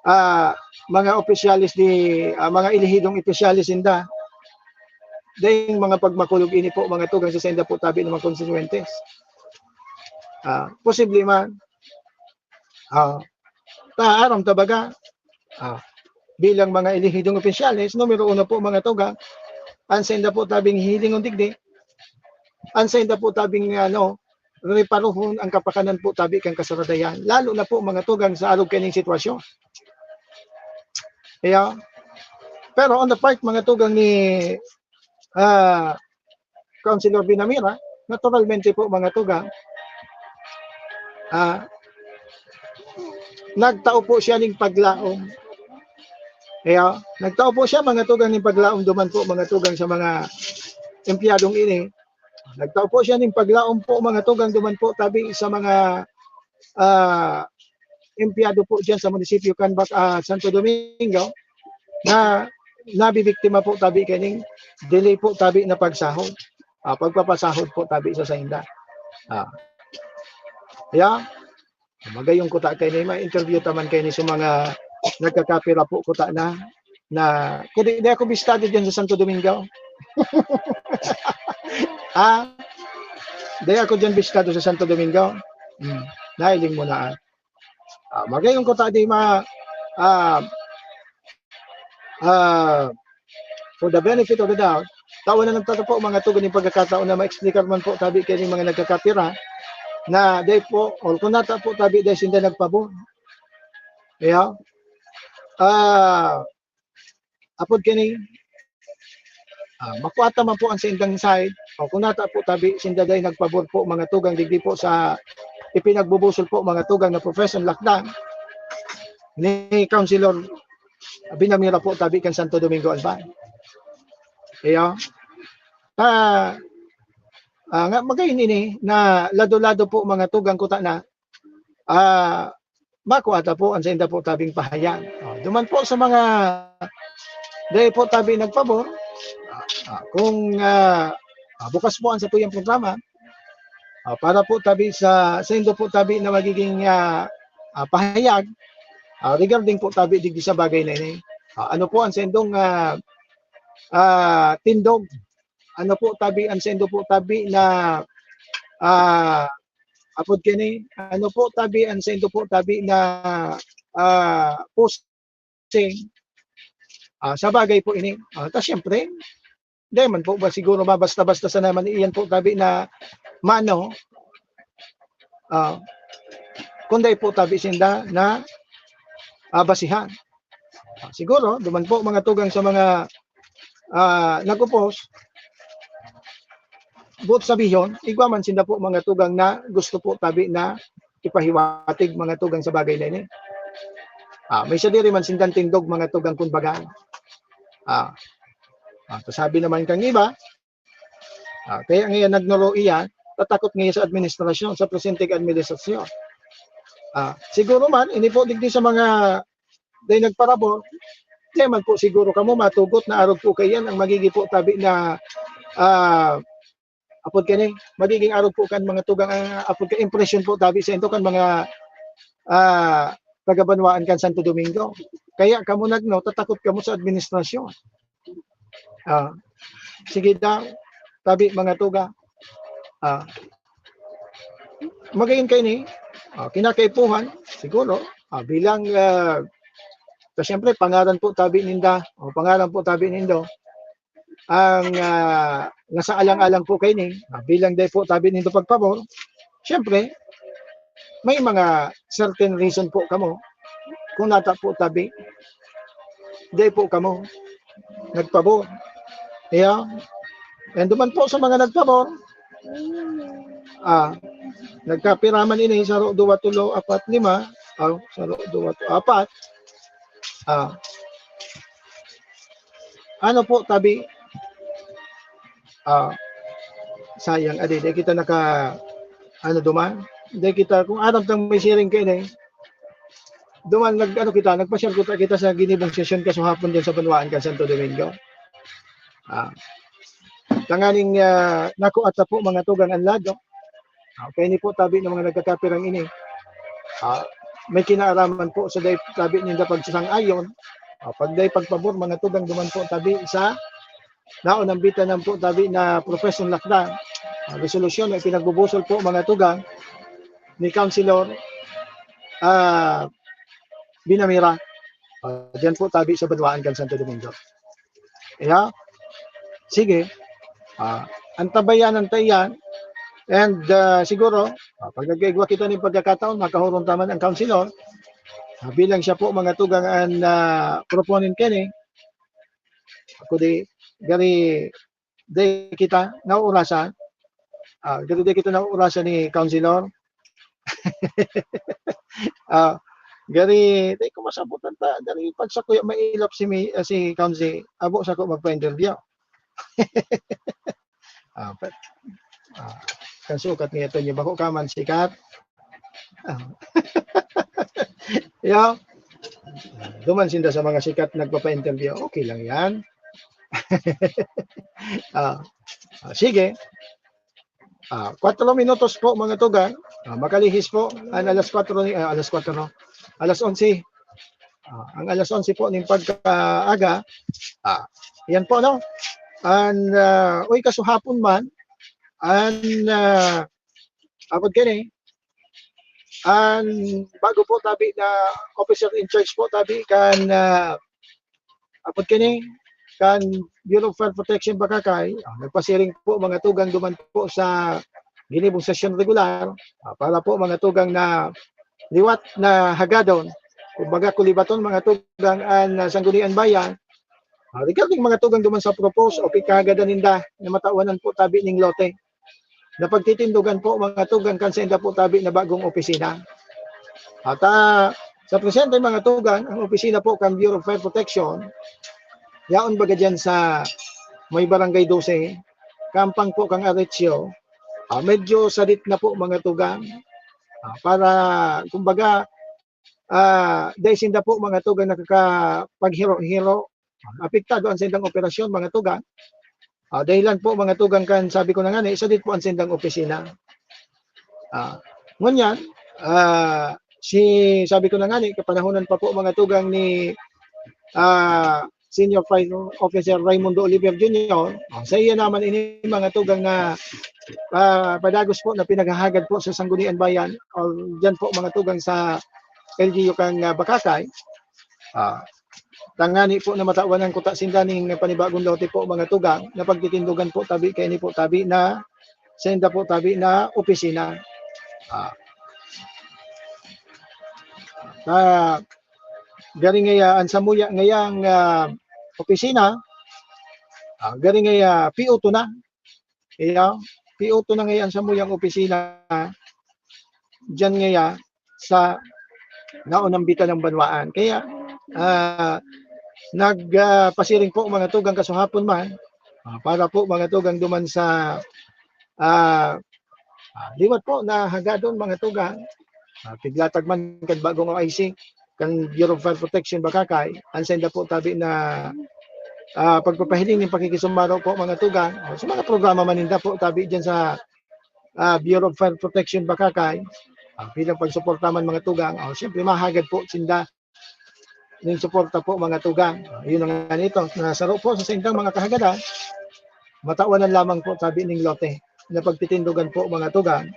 ah, mga opisyales ni, ah, mga elehidong opisyales sinda, daing mga pagmakulog ini po, mga tugang, sa sainda po tabi na mga konstituyentes. Ah, posible man. Ah, ta, aram ta baga, ah, bilang mga elehidong opisyales, numero uno po, mga tugang, an sainda po tabing hihilingon digdi, an sainda po tabing, ano, reparohon ang kapakanan po tabi kan kasaradayan, lalo na po, mga tugang, sa arog kaining sitwasyon. Kaya, pero on the part, mga tugang, ni, ah, Councilor Binamira, naturalmente po, mga tugang, ah, nagtao po siya ning paglaom Kaya, nagtao po siya, mga tugang, ning paglaom duman po, mga tugang, sa mga empleyadong ini. Nagtao po siya ning paglaom po, mga tugang, duman po tabi sa mga, ah, empleyado po diyan sa munisipyo kan Bac-, ah, Santo Domingo na nabibiktima po tabi kaining delay po tabi na pagsahod. Ah, pagpapasahod po tabi sa sainda. Ah. Kaya, magayon kuta kaini, ma-interview ta man kaini sa mga nagkakapira po kuta na, na, kung di, di ako bistado diyan sa Santo Domingo. Ah, di ako diyan bistado sa Santo Domingo. Hmm, nahiling mo na, ah. Ah, magayon kuta di ma-, ah, ah, for the benefit of the doubt, taon na nagtatapo, mga tugon yung pagkakataon na ma-explicar man po tabi kaini mga nagkakapira na dai po, or kung nata po tabi, dai sinda nagpabor. Yeah. Ah, apod kini, ah, makuha ta man po ang saindang side, o kung nata po tabi, sinda dai nagpabor po, mga tugang, digdi po sa ipinagbubusol po, mga tugang, na profession lockdown ni Councilor Binamira po tabi kan Santo Domingo Albay. Iyo. Ah, ah, nga magayon ini na lado-lado po, mga tugang, kuta na, ah, makua ta po an sainda po tabing pahayag. Oh, duman po sa mga dai po tabi nagpabor, ah, ah, kung, ah, ah, bukas po ang satuyang programa, ah, para po tabi sa, saindo po tabi na magiging, ah, ah, pahayag, ah, regarding po tabi digdi sa bagay na ini. Ah, ano po ang saindong, ah, ah, tindog? Ano po tabi ang saindo po tabi na, ah, apod kini? Ano po tabi ang saindo po tabi na, ah, posting? Ah, sa bagay po ini. Ah, ta siyempre, dai man po ba siguro mabasta-basta sana man iyan po tabi na mano, ah, kung dai po tabi sinda na, ah, basihan. Ah, siguro, duman po, mga tugang, sa mga, ah, nag-oppose, boot sabihon, igwa man sinda po, mga tugang, na gusto po tabi na ipahiwatig, mga tugang, sa bagay na ini. Ah, may sadiri man sindang tindog, mga tugang, kun baga. Ah, ah, ta sabi naman kang iba, ah, kaya ngayon nagnoro iyan, tatakot ngayon sa administrasyon, sa presenteng administrasyon. Ah, siguro man, ini po digdi sa mga dai nagparabor, dai man po siguro kamo matugot na arog po kaiyan ang magiging po tabi na, ah, apod kani, magiging arog po kan mga tugang, ah, apod ka impresyon po tabi saindo kan mga, ah, taga-banwaan kan Santo Domingo. Kaya kamo nagno, tatakot kamo sa administrasyon. Ah, sige daw, tabi mga tugang. Ah, magayon kaini, ah, kinakaipuhan, siguro, ah, bilang, ah, ta siyempre, pangaran po tabi ninda, o pangaran po tabi nindo, ang, ah, nasa alang-alang po kaini, ah, bilang dai po tabi nindo pagpabor, siyempre, may mga certain reason po kamo kung nata po tabi, dai po kamo nagpabor. Kaya, and duman po sa mga nagpabor, ah, nagkapira man ini, saro, duwa, tulo, apat, lima, ah, saro, duwa, tulo, apat, ah, ano po, tabi, ah, sayang, adi, di kita naka, ano, duman, di kita, kung aram tang may siring kaini, duman, nag, ano kita, nagpasyal kita, kita sa ginibong sesyon kasuhapon diyan sa banwaan kan Santo Domingo. Ah, tanganing, ah, nakuha ta po, mga tugang, an lado. Ah, kaini po tabi ng mga nagkakapirang ini. Ah, may kinaaraman po sa dai tabi ninda pagsasang-ayon. Ah, pag dai pagpabor, mga tugang, duman po tabi sa naon ang bitanan po tabi na profession lockdown. Ah, resolusyon na ipinagbubusol po, mga tugang, ni Councilor, ah, Binamira. Ah, diyan po tabi sa banwaan kan Santo Domingo. Kaya, sige, ah, antabayanan ta iyan. And, ah, siguro, ah, pag nagkaigwa kita nin pagkakataon, makahuron ta man ang councilor. Ah, bilang siya po, mga tugang, an, ah, proponent kani, ako di, gari, di kita nauurasan. Ah, gari di kita nauurasan ni councilor. Ah, Gari, di ko masabutan ta. Gari, pag sa kuya mailap si, Mi- ah, si Kamsi, abo sa ko magpa-interview. Ah, but, ah, kan sukat niya to, niya bako ka man sikat. Ah. Yeah. Duman sinda sa mga sikat nagpapa-interview. Okay lang yan. Ah, ah, sige. Ah, kwatro minutos po, mga tugang. Ah, makalihis po. Ang alas kwatro ni, ah, alas kwatro. Alas onse. Ah, ang alas onse po ning pagkaaga. Ah, yan po, no? An, ah, uy, kasuhapon man, an, ah, apod kini, an bago po tabi na officer in charge po tabi kan, ah, apod kini, kan Bureau of Fire Protection Bacacay, ah, nagpasiring po mga tugang duman po sa ginibong sesyon regular, ah, para po mga tugang na liwat na hagadon, kumbaga kulibaton mga tugang an, ah, Sangguniang Bayan, ah, regarding mga tugang duman sa propose o pikahagadan ninda na matawanan po tabi ning lote na pagtitindogan po mga tugang kan sainda po tabi na bagong opisina. At, ah, sa presente mga tugang, ang opisina po kan Bureau of Fire Protection, yaon baga dyan sa may Barangay Dose, kampang po kang Arechio, ah, medyo sadit na po mga tugang. Ah, para, kumbaga, ah, dahil sinda po mga tugang nakakapaghiro-hiro, apektado ang sindang operasyon, mga tugang. Ah, dahilan po, mga tugang, kan sabi ko na nga, eh, sadit po ang sindang opisina. Ah, ngunyan, ah, si, sabi ko na nga, eh, kapanahonan pa po, mga tugang, ni, ah, Senior Fire Officer Raimundo Oliver Junior, ah, sa iya naman ini, mga tugang, na, ah, padagos po na pinaghahagad po sa Sangguniang Bayan, o dyan po, mga tugang, sa L G U kang, ah, Bacacay. Ah, tangani po na matawanan kuta sinda ning panibagong lote po, mga tugang, na pagtitindogan po tabi kaini po tabi na, sainda po tabi na opisina. Ah. Ah, gari ngaya, an samuya ngayang, ah, opisina, ah, gari ngaya, P O two na. Kaya, P O two na ngaya an samuyang opisina, diyan ngaya sa naunang bitan ng banwaan. Kaya, ah, nag, ah, pasiring po, mga tugang, kasuhapon man, ah, para po, mga tugang, duman sa, ah, ah, liwat po na hagadon, mga tugang, ah, piglatag man kan bagong O I C, kan Bureau of Fire Protection Bacacay, an sainda po tabi na, ah, pagpapahiling nin pakikisumaro po, mga tugang, o sa mga programa man ninda po tabi diyan sa, ah, Bureau of Fire Protection Bacacay, ah, bilang pagsuporta man, mga tugang, o siyempre mahagad po sinda ning suporta po, mga tugang. Ah, yun na nga nito, na saro po sa saindang mga kahagadan, matawanan lamang po tabi ning lote na pagtitindogan po, mga tugang.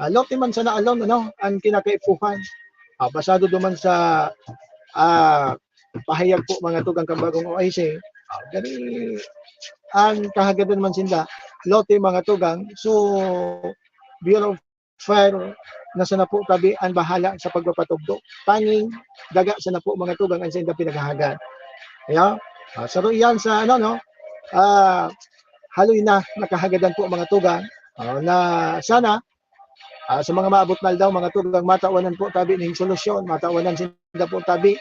Ah, lote man sana alone, ano, ang kinakaipuhan. Ah, basado duman sa, ah, pahayag po, mga tugang, kan bagong O I C. Ah, gani, ang kahagadan man sinda, lote, mga tugang. So, Bureau of Fire na sana po tabi an bahala sa pagpapatugdo. Tanging daga sana po, mga tugang, an saindang pinaghahagad. Kaya, ah, saro iyan sa, ano, no? Ah, haloy na nakahagadan po, mga tugang, ah, na sana, ah, sa mga maabot na aldaw, mga tugang, matawanan po tabi ning solusyon, matawanan sinda po tabi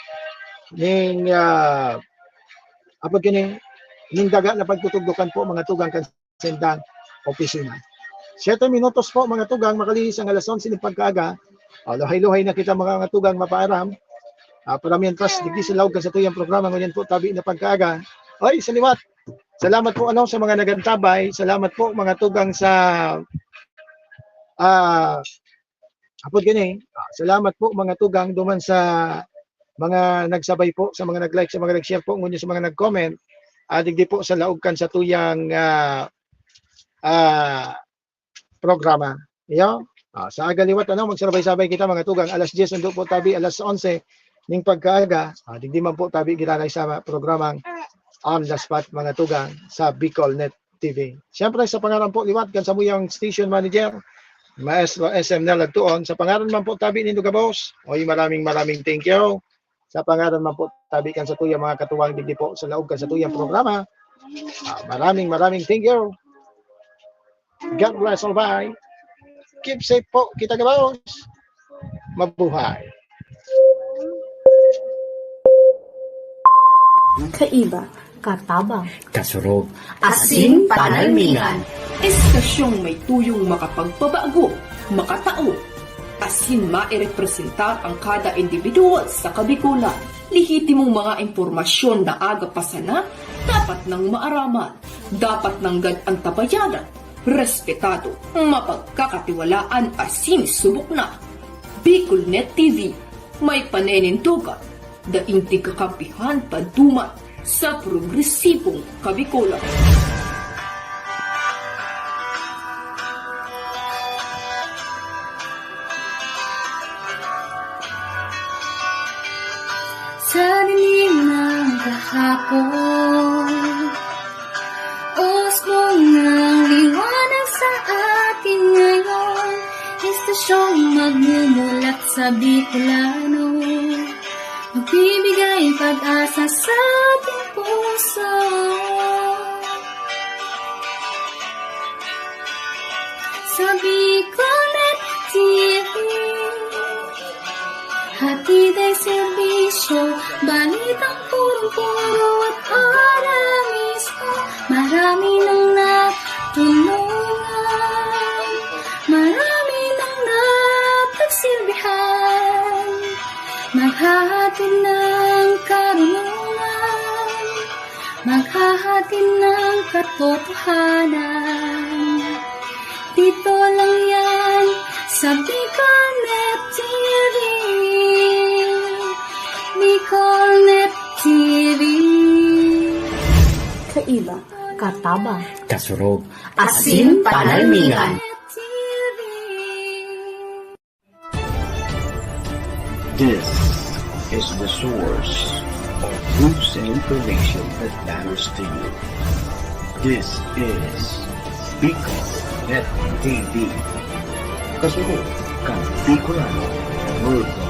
ning, ah, apod kini, ning daga na pagtutugdokan po, mga tugang, kan saindang opisina. Siyete minutos po, mga tugang, makalihis ang alas onse ning pagkaaga. O, luhay-luhay na kita, mga tugang, mapaaram. Ah, para mientras, digdi sa laog kan satuyang programa, ngunyan po, tabi na pagkaaga. Oy, sa liwat. Salamat po, ano, sa mga nagantabay. Salamat po, mga tugang, sa, ah, apod gani, ah, salamat po, mga tugang, duman sa mga nagsabay po, sa mga nag-like, sa mga nag-share po, ngunyan sa mga nag-comment. Ah, digdi po sa laog kan satuyang, ah, ah, programa. Iyo? Ah, sa aga liwat, ano, magsabay-sabay kita, mga tugang. Alas dyes, undo po tabi, alas onse, ning pagkaaga, ah, digdi man po tabi giraray sa programang On the Spot, mga tugang, sa Bicol Net T V. Siyempre, sa pangaran po liwat kan samuyang station manager, Maestro S M Nel Agtuon, sa pangaran man po tabi nindo gabos, oy, maraming, maraming thank you. Sa pangaran man po tabi kan satuyang mga katuwang digdi po sa laog kan satuyang programa, ah, maraming, maraming thank you. God bless all, bye. Keep safe po kita gabos. Mabuhay. Kaiba, katabang, kasurog, asin panalmingan. Estasyong may tuyong makapagpabago, makatao, asin mairepresentar ang kada individual sa Kabikolan. Lehitimong mga impormasyon na aga pa sana, dapat nang maaraman, dapat nanggad antabayanan, respetado, mapagkakatiwalaan asin subok na. Bicol Net T V, may paninindogan, daing tigkakampihan paduman sa progresibong Kabikolan. Sa dilim ng kahapon, usbong ng liwanag sa atin ngayon, estasyong magmumulat sa Bicolano, magbibigay pag-asa sa ating puso. Sa Bicolnet T V, hatid ay serbisyo, balitang purong-puro at para mismo. Marami nang natulungan, marami nang napagsilbihan, maghahatid ng karunungan, maghahatid ng katotohanan. Dito lang yan sa Bicolnet T V. Bicolnet T V. Kaiba, katabang, kasurog, asin panalmingan. T V. This is the source of news and information that matters to you. This is Bicol Net T V. Kasunod kan Bicolano Worldwide.